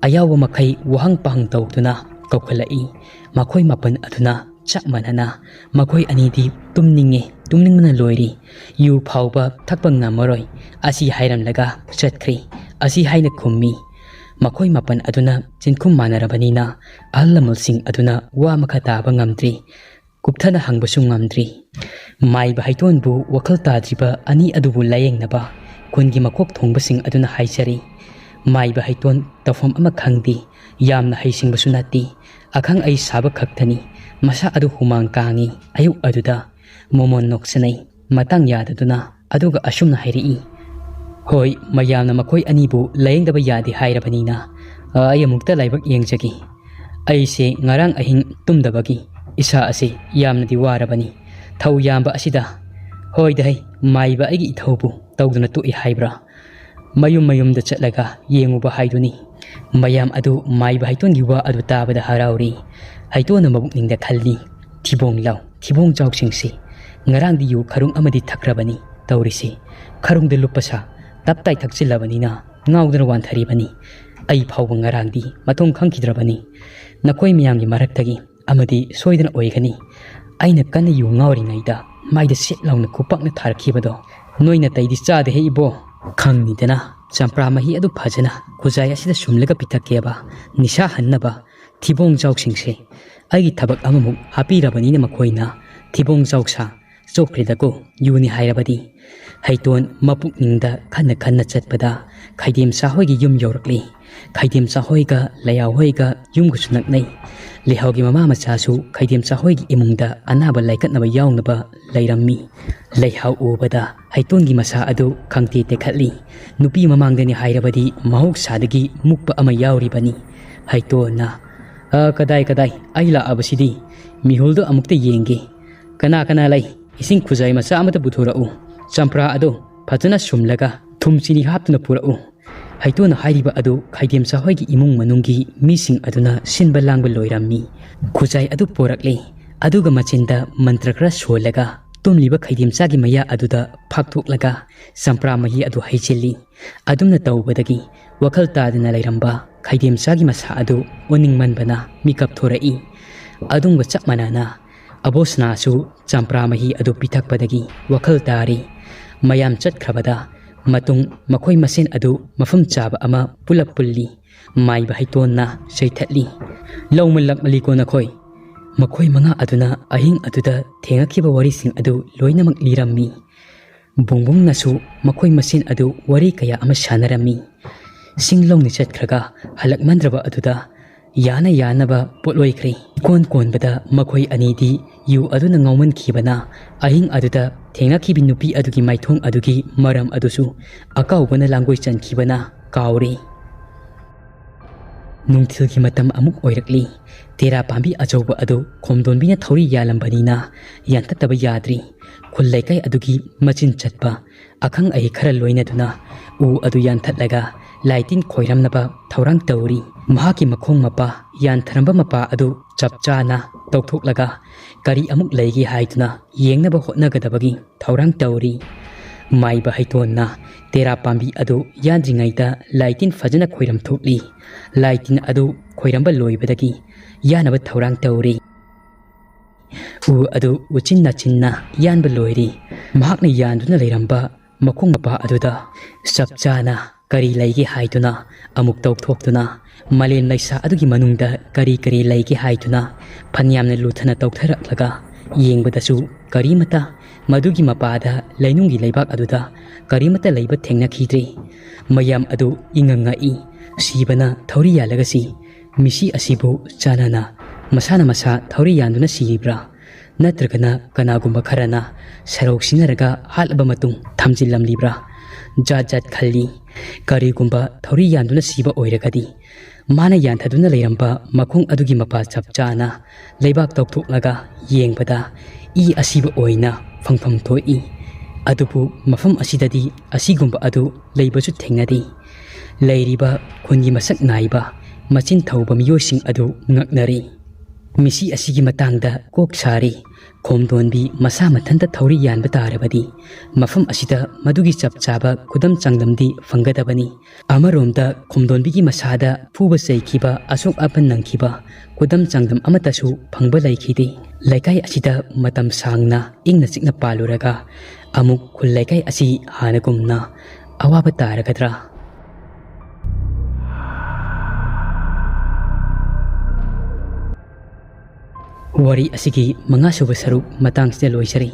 ꯑꯌꯥꯎꯕ ꯃꯈꯩ ꯋꯥꯍꯪ ꯄꯥꯍꯪ ꯇꯧꯗꯨꯅ ꯀꯧꯈꯠꯂꯛꯏ꯫ ꯃꯈꯣꯏ ꯃꯥꯄꯟ ꯑꯗꯨꯅ ꯆꯞ ꯃꯥꯟꯅꯅ ꯃꯈꯣꯏ ꯑꯅꯤꯗꯤ ꯇꯨꯝꯅꯤꯡꯉꯦ, ꯇꯨꯝꯅꯤꯡꯕꯅ ꯂꯣꯏꯔꯦ, ꯌꯨ ꯐꯥꯎꯕ ꯊꯛꯄ ꯉꯝꯃꯔꯣꯏ ꯑꯁꯤ ꯍꯥꯏꯔꯝꯂꯒ ꯆꯠꯈ꯭ꯔꯦ ꯑꯁꯤ ꯍꯥꯏꯅ ꯈꯨꯝꯃꯤ꯫ ꯃꯈꯣꯏ ꯃꯥꯄꯟ ꯑꯗꯨꯅ ꯆꯤꯟꯈꯨꯝ ꯃꯥꯟꯅꯔꯕꯅꯤꯅ ꯑꯍꯜ ꯂꯃꯟꯁꯤꯡ ꯑꯗꯨꯅ ꯋꯥ ꯃꯈꯥ ꯇꯥꯕ ꯉꯝꯗ꯭ꯔꯤ꯫ ꯀꯨꯞꯊꯅ ꯍꯪꯕꯁꯨ ꯉꯝꯗ꯭ꯔꯤ꯫ ꯃꯥꯏꯕ ꯍꯩꯇꯣꯟꯕꯨ ꯋꯥꯈꯜ ꯇꯥꯗ꯭ꯔꯤꯕ ꯑꯅꯤ ꯑꯗꯨꯕꯨ ꯂꯥꯌꯦꯡꯅꯕ ꯈꯨꯟꯒꯤ ꯃꯀꯣꯛ ꯊꯣꯡꯕꯁꯤꯡ ꯑꯗꯨꯅ ꯍꯥꯏꯖꯔꯤ꯫ ꯃꯥꯏꯕ ꯍꯩꯇꯣꯟ ꯇꯧꯐꯝ ꯑꯃ ꯈꯪꯗꯦ꯫ ꯌꯥꯝꯅ ꯍꯩꯁꯤꯡꯕꯁꯨ ꯅꯠꯇꯦ꯫ ꯑꯈꯪ ꯑꯍꯩ ꯁꯥꯕ ꯈꯛꯇꯅꯤ꯫ ꯃꯁꯥ ꯑꯗꯨ ꯍꯨꯃꯥꯡ ꯀꯥꯡꯏ꯫ ꯑꯌꯨꯛ ꯑꯗꯨꯗ ꯃꯣꯃꯣꯟ ꯅꯣꯛꯁꯤꯟꯅꯩ꯫ ꯃꯇꯥꯡ ꯌꯥꯗꯗꯨꯅ ꯑꯗꯨꯒ ꯑꯁꯨꯝꯅ ꯍꯥꯏꯔꯛꯏ, "ꯍꯣꯏ, ꯃꯌꯥꯝꯅ ꯃꯈꯣꯏ ꯑꯅꯤꯕꯨ ꯂꯥꯌꯦꯡꯗꯕ ꯌꯥꯗꯦ ꯍꯥꯏꯔꯕꯅꯤꯅ, ꯑ, ꯑꯩ ꯑꯃꯨꯛꯇ ꯂꯥꯏꯕꯛ ꯌꯦꯡꯖꯒꯦ꯫ ꯑꯩꯁꯦ ꯉꯔꯥꯡ ꯑꯍꯤꯡ ꯇꯨꯝꯗꯕꯒꯤ ꯏꯁꯥ ꯑꯁꯤ ꯌꯥꯝꯅꯗꯤ ꯋꯥꯔꯕꯅꯤ꯫ ꯊꯧ ꯌꯥꯝꯕ ꯑꯁꯤꯗ, ꯍꯣꯏꯗ ꯍꯩ, ꯃꯥꯏꯕ ꯑꯩꯒꯤ ꯏꯊꯧꯕꯨ ꯇꯧꯗꯨꯅ ꯇꯣꯛꯏ ꯍꯥꯏꯕ꯭ꯔꯥ? ꯃꯌꯨꯝ ꯃꯌꯨꯝꯗ ꯆꯠꯂꯒ ꯌꯦꯡꯉꯨꯕ ꯍꯥꯏꯗꯨꯅꯤ꯫" ꯃꯌꯥꯝ ꯑꯗꯨ ꯃꯥꯏꯕ ꯍꯩꯇꯣꯟꯒꯤ ꯋꯥ ꯑꯗꯨ ꯇꯥꯕꯗ ꯍꯔꯥꯎꯔꯤ꯫ ꯍꯩꯇꯣꯟꯅ ꯃꯕꯨꯛꯅꯤꯡꯗ ꯈꯜꯂꯤ, "ꯊꯤꯕꯣꯡ ꯂꯥꯎ, ꯊꯤꯕꯣꯡ ꯆꯥꯎꯁꯤꯡꯁꯤ꯫ ꯉꯔꯥꯡꯗꯤ ꯌꯨ ꯈꯔꯨꯡ ꯑꯃꯗꯤ ꯊꯛꯈ꯭ꯔꯕꯅꯤ ꯇꯧꯔꯤꯁꯤ꯫ ꯈꯔꯨꯡꯗ ꯂꯨꯞꯄ ꯁꯥ, ꯇꯞꯇꯥꯏ ꯊꯛꯆꯤꯜꯂꯕꯅꯤꯅ ꯉꯥꯎꯗꯅ ꯋꯥꯟꯊꯔꯤꯕꯅꯤ꯫ ꯑꯩ ꯐꯥꯎꯕ ꯉꯔꯥꯡꯗꯤ ꯃꯊꯣꯡ ꯈꯪꯈꯤꯗ꯭ꯔꯕꯅꯤ꯫ ꯅꯈꯣꯏ ꯃꯌꯥꯝꯒꯤ ꯃꯔꯛꯇꯒꯤ ꯑꯃꯗꯤ ꯁꯣꯏꯗꯅ ꯑꯣꯏꯒꯅꯤ꯫ ꯑꯩꯅ ꯀꯟꯅ ꯌꯨ ꯉꯥꯎꯔꯤꯉꯩꯗ ꯃꯥꯏꯗ ꯁꯦꯠ ꯂꯥꯎꯅ ꯈꯨꯄꯥꯛꯅ ꯊꯥꯔꯛꯈꯤꯕꯗꯣ ꯅꯣꯏ ꯅꯥꯇꯩꯗꯤ ꯆꯥꯗꯦꯍꯦ ꯏꯕꯣ꯫ ꯈꯪꯅꯤꯗꯅ ꯆꯝꯄ꯭ꯔꯥ ꯃꯍꯤ ꯑꯗꯨ ꯐꯖꯅ ꯈꯨꯖꯥꯏ ꯑꯁꯤꯗ ꯁꯨꯝꯂꯒ ꯄꯤꯊꯛꯀꯦꯕ꯫ ꯅꯤꯁꯥ ꯍꯟꯅꯕ ꯊꯤꯕꯣꯡ ꯆꯥꯎꯁꯤꯡꯁꯦ꯫ ꯑꯩꯒꯤ ꯊꯕꯛ ꯑꯃꯃꯨꯛ ꯍꯥꯞꯄꯤꯔꯕꯅꯤꯅ ꯃꯈꯣꯏꯅ ꯊꯤꯕꯣꯡ ꯆꯥꯎꯁꯥ ꯆꯣꯛꯈ꯭ꯔꯦꯗꯀꯣ ꯌꯨꯅꯤ ꯍꯥꯏꯔꯕꯗꯤ꯫ ꯍꯩꯇꯣꯟ ꯃꯄꯨꯛꯅꯤꯡꯗ ꯈꯟꯅ ꯈꯟꯅ ꯆꯠꯄꯗ ꯈꯩꯗꯦꯝꯆꯥ ꯍꯣꯏꯒꯤ ꯌꯨꯝ ꯌꯧꯔꯛꯂꯤ꯫ ꯈꯩꯗꯦꯝꯆꯥ ꯍꯣꯏꯒ ꯂꯩꯍꯥꯎ ꯍꯣꯏꯒ ꯌꯨꯝꯒꯁꯨ ꯅꯛꯅꯩ꯫ ꯂꯩꯍꯥꯎꯒꯤ ꯃꯃꯥ ꯃꯆꯥꯁꯨ ꯈꯩꯗꯦꯝꯆꯥ ꯍꯣꯏꯒꯤ ꯏꯃꯨꯡꯗ ꯑꯅꯥꯕ ꯂꯥꯏꯀꯠꯅꯕ ꯌꯥꯎꯅꯕ ꯂꯩꯔꯝꯃꯤ꯫ ꯂꯩꯍꯥꯎ ꯎꯕꯗ ꯍꯩꯇꯣꯟꯒꯤ ꯃꯁꯥ ꯑꯗꯨ ꯈꯪꯇꯦ ꯇꯦꯛꯈꯠꯂꯤ꯫ ꯅꯨꯄꯤ ꯃꯃꯥꯡꯗꯅꯤ ꯍꯥꯏꯔꯕꯗꯤ ꯃꯍꯧꯁꯥꯗꯒꯤ ꯃꯨꯛꯄ ꯑꯃ ꯌꯥꯎꯔꯤꯕꯅꯤ꯫ ꯍꯩꯇꯣꯟꯅ, "ꯑ, ꯀꯗꯥꯏ, ꯀꯗꯥꯏ, ꯑꯩ ꯂꯥꯛꯑꯕꯁꯤꯗꯤ꯫ ꯃꯤꯍꯨꯜꯗꯣ ꯑꯃꯨꯛꯇ ꯌꯦꯡꯒꯦ꯫ ꯀꯅꯥ ꯀꯅꯥ ꯂꯩ? ꯏꯁꯤꯡ ꯈꯨꯖꯥꯏ ꯃꯆꯥ ꯑꯃꯇ ꯄꯨꯊꯣꯔꯛꯎ꯫ ꯆꯝꯄ꯭ꯔꯥ ꯑꯗꯣ ꯐꯖꯅ ꯁꯨꯝꯂꯒ ꯊꯨꯝ ꯆꯤꯅꯤ ꯍꯥꯞꯇꯨꯅ ꯄꯨꯔꯛꯎ"꯫ ꯍꯩꯇꯣꯟꯅ ꯍꯥꯏꯔꯤꯕ ꯑꯗꯨ ꯈꯩꯗꯦꯝꯆꯥ ꯍꯣꯏꯒꯤ ꯏꯃꯨꯡ ꯃꯅꯨꯡꯒꯤ ꯃꯤꯁꯤꯡ ꯑꯗꯨꯅ ꯁꯤꯟꯕ ꯂꯥꯡꯕ ꯂꯣꯏꯔꯝꯃꯤ꯫ ꯈꯨꯖꯥꯏ ꯑꯗꯨ ꯄꯣꯔꯛꯂꯦ꯫ ꯑꯗꯨꯒ ꯃꯆꯤꯟꯗ ꯃꯟꯇ꯭ꯔ ꯈꯔ ꯁꯣꯜꯂꯒ ꯇꯨꯝꯂꯤꯕ ꯈꯩꯗꯦꯝꯆꯥꯒꯤ ꯃꯌꯥ ꯑꯗꯨꯗ ꯐꯥꯛꯊꯣꯛꯂꯒ ꯆꯝꯄ꯭ꯔꯥ ꯃꯍꯤ ꯑꯗꯨ ꯍꯩꯖꯤꯜꯂꯤ꯫ ꯑꯗꯨꯝꯅ ꯇꯧꯕꯗꯒꯤ ꯋꯥꯈꯜ ꯇꯥꯗꯅ ꯂꯩꯔꯝꯕ ꯈꯩꯗꯦꯝꯆꯥꯒꯤ ꯃꯁꯥ ꯑꯗꯨ ꯑꯣꯅꯤꯡꯃꯟꯕꯅ ꯃꯤꯀꯞ ꯊꯣꯔꯛꯏ꯫ ꯑꯗꯨꯝꯒ ꯆꯞ ꯃꯥꯟꯅꯅ ꯑꯕꯣꯁꯅꯥꯁꯨ ꯆꯝꯄ꯭ꯔꯥ ꯃꯍꯤ ꯑꯗꯨ ꯄꯤꯊꯛꯄꯗꯒꯤ ꯋꯥꯈꯜ ꯇꯥꯔꯤ꯫ ꯃꯌꯥꯝ ꯆꯠꯈ꯭ꯔꯕꯗ ꯃꯇꯨꯡ ꯃꯈꯣꯏ ꯃꯁꯦꯟ ꯑꯗꯨ ꯃꯐꯝ ꯆꯥꯕ ꯑꯃ ꯄꯨꯂꯞ ꯄꯨꯜꯂꯤ꯫ ꯃꯥꯏꯕ ꯍꯩꯇꯣꯟꯅ ꯆꯩꯊꯠꯂꯤ, "ꯂꯧꯃꯜꯂꯛꯃꯜꯂꯤꯀꯣ ꯅꯈꯣꯏ!" ꯃꯈꯣꯏ ꯃꯉꯥ ꯑꯗꯨꯅ ꯑꯍꯤꯡ ꯑꯗꯨꯗ ꯊꯦꯡꯅꯈꯤꯕ ꯋꯥꯔꯤꯁꯤꯡ ꯑꯗꯨ ꯂꯣꯏꯅꯃꯛ ꯂꯤꯔꯝꯃꯤ꯫ ꯕꯨꯡꯕꯨꯡꯅꯁꯨ ꯃꯈꯣꯏ ꯃꯁꯦꯟ ꯑꯗꯨ ꯋꯥꯔꯤ ꯀꯌꯥ ꯑꯃ ꯁꯥꯟꯅꯔꯝꯃꯤ꯫ ꯁꯤꯡ ꯂꯧꯅ ꯆꯠꯈ꯭ꯔꯒ ꯍꯜꯂꯛꯃꯟꯗ꯭ꯔꯕ ꯑꯗꯨꯗ ꯌꯥꯅ ꯌꯥꯅꯕ ꯄꯣꯠ ꯑꯣꯏꯈ꯭ꯔꯦ꯫ ꯏꯀꯣꯟ ꯀꯣꯟꯕꯗ ꯃꯈꯣꯏ ꯑꯅꯤꯗꯤ ꯌꯨ ꯑꯗꯨꯅ ꯉꯥꯎꯃꯟꯈꯤꯕꯅ ꯑꯍꯤꯡ ꯑꯗꯨꯗ ꯊꯦꯡꯅꯈꯤꯕ ꯅꯨꯄꯤ ꯑꯗꯨꯒꯤ ꯃꯥꯏꯊꯣꯡ ꯑꯗꯨꯒꯤ ꯃꯔꯝ ꯑꯗꯨꯁꯨ ꯑꯀꯥꯎꯕꯅ ꯂꯥꯡꯒꯣꯏ ꯆꯟꯈꯤꯕꯅ ꯀꯥꯎꯔꯦ꯫ ꯅꯨꯡꯊꯤꯜꯒꯤ ꯃꯇꯝ ꯑꯃꯨꯛ ꯑꯣꯏꯔꯛꯂꯤ꯫ ꯇꯦꯔꯥ ꯄꯥꯝꯕꯤ ꯑꯆꯧꯕ ꯑꯗꯨ ꯈꯣꯝꯗꯣꯟꯕꯤꯅ ꯊꯧꯔꯤ ꯌꯥꯜꯂꯝꯕꯅꯤꯅ ꯌꯥꯟꯊꯠꯇꯕ ꯌꯥꯗ꯭ꯔꯤ꯫ ꯈꯨꯜ ꯂꯩꯀꯥꯏ ꯑꯗꯨꯒꯤ ꯃꯆꯤꯟ ꯆꯠꯄ ꯑꯈꯪ ꯑꯍꯩ ꯈꯔ ꯂꯣꯏꯅꯗꯨꯅ ꯎ ꯑꯗꯨ ꯌꯥꯟꯊꯠꯂꯒ ꯂꯥꯏ ꯇꯤꯟ ꯈꯣꯏꯔꯝꯅꯕ ꯊꯧꯔꯥꯡ ꯇꯧꯔꯤ꯫ ꯃꯍꯥꯛꯀꯤ ꯃꯈꯣꯡ ꯃꯄꯥ ꯌꯥꯟꯊꯔꯝꯕ ꯃꯄꯥ ꯑꯗꯨ ꯆꯞ ꯆꯥꯅ ꯇꯧꯊꯣꯛꯂꯒ ꯀꯔꯤ ꯑꯃꯨꯛ ꯂꯩꯒꯦ ꯍꯥꯏꯗꯨꯅ ꯌꯦꯡꯅꯕ ꯍꯣꯠꯅꯒꯗꯕꯒꯤ ꯊꯧꯔꯥꯡ ꯇꯧꯔꯤ꯫ ꯃꯥꯏꯕ ꯍꯩꯇꯣꯟꯅ ꯇꯦꯔꯥ ꯄꯥꯝꯕꯤ ꯑꯗꯨ ꯌꯥꯟꯗ꯭ꯔꯤꯉꯩꯗ ꯂꯥꯏ ꯇꯤꯟ ꯐꯖꯅ ꯈꯣꯏꯔꯝ ꯊꯣꯛꯂꯤ꯫ ꯂꯥꯏ ꯇꯤꯟ ꯑꯗꯨ ꯈꯣꯏꯔꯝꯕ ꯂꯣꯏꯕꯗꯒꯤ ꯌꯥꯅꯕ ꯊꯧꯔꯥꯡ ꯇꯧꯔꯤ꯫ ꯎ ꯑꯗꯨ ꯎꯆꯤꯟ ꯅꯥꯆꯤꯟꯅ ꯌꯥꯟꯕ ꯂꯣꯏꯔꯤ꯫ ꯃꯍꯥꯛꯅ ꯌꯥꯟꯗꯨꯅ ꯂꯩꯔꯝꯕ ꯃꯈꯣꯡ ꯃꯄꯥ ꯑꯗꯨꯗ ꯆꯞ ꯆꯥꯅ ꯀꯔꯤ ꯂꯩꯒꯦ ꯍꯥꯏꯗꯨꯅ ꯑꯃꯨꯛ ꯇꯧꯊꯣꯛꯇꯨꯅ, ꯃꯥꯂꯦꯝ ꯂꯩꯁꯥ ꯑꯗꯨꯒꯤ ꯃꯅꯨꯡꯗ ꯀꯔꯤ ꯀꯔꯤ ꯂꯩꯒꯦ ꯍꯥꯏꯗꯨꯅ ꯐꯅꯌꯥꯝꯅ ꯂꯨꯊꯅ ꯇꯧꯊꯔꯛꯂꯒ ꯌꯦꯡꯕꯗꯁꯨ ꯀꯔꯤꯃꯠꯇ ꯃꯗꯨꯒꯤ ꯃꯄꯥꯗ ꯂꯩꯅꯨꯡꯒꯤ ꯂꯩꯕꯥꯛ ꯑꯗꯨꯗ ꯀꯔꯤꯃꯠꯇ ꯂꯩꯕ ꯊꯦꯡꯅꯈꯤꯗ꯭ꯔꯦ꯫ ꯃꯌꯥꯝ ꯑꯗꯨ ꯏꯉꯛ ꯉꯛꯏ꯫ ꯁꯤꯕꯅ ꯊꯧꯔꯤ ꯌꯥꯜꯂꯒ ꯁꯤ꯫ ꯃꯤꯁꯤ ꯑꯁꯤꯕꯨ ꯆꯥꯟꯅꯅ ꯃꯁꯥꯅ ꯃꯁꯥ ꯊꯧꯔꯤ ꯌꯥꯟꯗꯨꯅ ꯁꯤꯔꯤꯕ꯭ꯔꯥ? ꯅꯠꯇ꯭ꯔꯒꯅ ꯀꯅꯥꯒꯨꯝꯕ ꯈꯔꯅ ꯁꯔꯧ ꯁꯤꯟꯅꯔꯒ ꯍꯥꯠꯂꯕ ꯃꯇꯨꯡ ꯊꯝꯖꯤꯜꯂꯝꯂꯤꯕ꯭ꯔꯥ? ꯖꯥꯠ ꯖꯥꯠ ꯈꯜꯂꯤ꯫ ꯀꯔꯤꯒꯨꯝꯕ ꯊꯧꯔꯤ ꯌꯥꯟꯗꯨꯅ ꯁꯤꯕ ꯑꯣꯏꯔꯒꯗꯤ, ꯃꯥꯅ ꯌꯥꯟꯊꯗꯨꯅ ꯂꯩꯔꯝꯕ ꯃꯈꯣꯡ ꯑꯗꯨꯒꯤ ꯃꯄꯥ ꯆꯞ ꯆꯥꯅ ꯂꯩꯕꯥꯛ ꯇꯧꯊꯣꯛꯂꯒ ꯌꯦꯡꯕꯗ ꯏ ꯑꯁꯤꯕ ꯑꯣꯏꯅ ꯐꯪꯐꯝ ꯊꯣꯛꯏ꯫ ꯑꯗꯨꯕꯨ ꯃꯐꯝ ꯑꯁꯤꯗꯗꯤ ꯑꯁꯤꯒꯨꯝꯕ ꯑꯗꯨ ꯂꯩꯕꯁꯨ ꯊꯦꯡꯅꯗꯦ꯫ ꯂꯩꯔꯤꯕ ꯈꯨꯟꯒꯤ ꯃꯁꯛ ꯅꯥꯏꯕ ꯃꯆꯤꯟ ꯊꯧꯕ ꯃꯤꯑꯣꯏꯁꯤꯡ ꯑꯗꯨ ꯉꯛꯅꯔꯤ꯫ ꯃꯤꯁꯤ ꯑꯁꯤꯒꯤ ꯃꯇꯥꯡꯗ ꯀꯣꯛ ꯁꯥꯔꯤ꯫ ꯈꯣꯝꯗꯣꯟꯕꯤ ꯃꯁꯥ ꯃꯊꯟꯇ ꯊꯧꯔꯤ ꯌꯥꯟꯕ ꯇꯥꯔꯕꯗꯤ ꯃꯐꯝ ꯑꯁꯤꯗ ꯃꯗꯨꯒꯤ ꯆꯞ ꯆꯥꯕ ꯈꯨꯗꯝ ꯆꯥꯡꯗꯝꯗꯤ ꯐꯪꯒꯗꯕꯅꯤ꯫ ꯑꯃꯔꯣꯝꯗ ꯈꯣꯝꯗꯣꯟꯕꯤꯒꯤ ꯃꯁꯥꯗ ꯐꯨꯕ ꯆꯩꯈꯤꯕ, ꯑꯁꯣꯛ ꯑꯄꯟ ꯅꯪꯈꯤꯕ ꯈꯨꯗꯝ ꯆꯥꯡꯗꯝ ꯑꯃꯠꯇꯁꯨ ꯐꯪꯕ ꯂꯩꯈꯤꯗꯦ꯫ ꯂꯩꯀꯥꯏ ꯑꯁꯤꯗ ꯃꯇꯝ ꯁꯥꯡꯅ ꯏꯪꯅ ꯆꯤꯛꯅ ꯄꯥꯜꯂꯨꯔꯒ ꯑꯃꯨꯛ ꯈꯨꯜ ꯂꯩꯀꯥꯏ ꯑꯁꯤ ꯍꯥꯟꯅꯒꯨꯝꯅ ꯑꯋꯥꯕ ꯇꯥꯔꯒꯗ꯭ꯔꯥ? ꯋꯥꯔꯤ ꯑꯁꯤꯒꯤ ꯃꯉꯥꯁꯨꯕ ꯁꯔꯨꯛ ꯃꯇꯥꯡꯁꯤꯗ ꯂꯣꯏꯖꯔꯦ꯫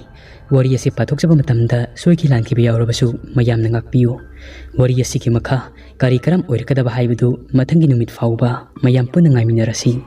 ꯋꯥꯔꯤ ꯑꯁꯤ ꯄꯥꯊꯣꯛꯆꯕ ꯃꯇꯝꯗ ꯁꯣꯏꯈꯤ ꯂꯥꯟꯈꯤꯕ ꯌꯥꯎꯔꯕꯁꯨ ꯃꯌꯥꯝꯅ ꯉꯥꯛꯄꯤꯌꯨ꯫ ꯋꯥꯔꯤ ꯑꯁꯤꯒꯤ ꯃꯈꯥ ꯀꯔꯤ ꯀꯔꯝ ꯑꯣꯏꯔꯛꯀꯗꯕ ꯍꯥꯏꯕꯗꯨ ꯃꯊꯪꯒꯤ ꯅꯨꯃꯤꯠ ꯐꯥꯎꯕ ꯃꯌꯥꯝ ꯄꯨꯟꯅ ꯉꯥꯏꯃꯤꯟꯅꯔꯁꯤ꯫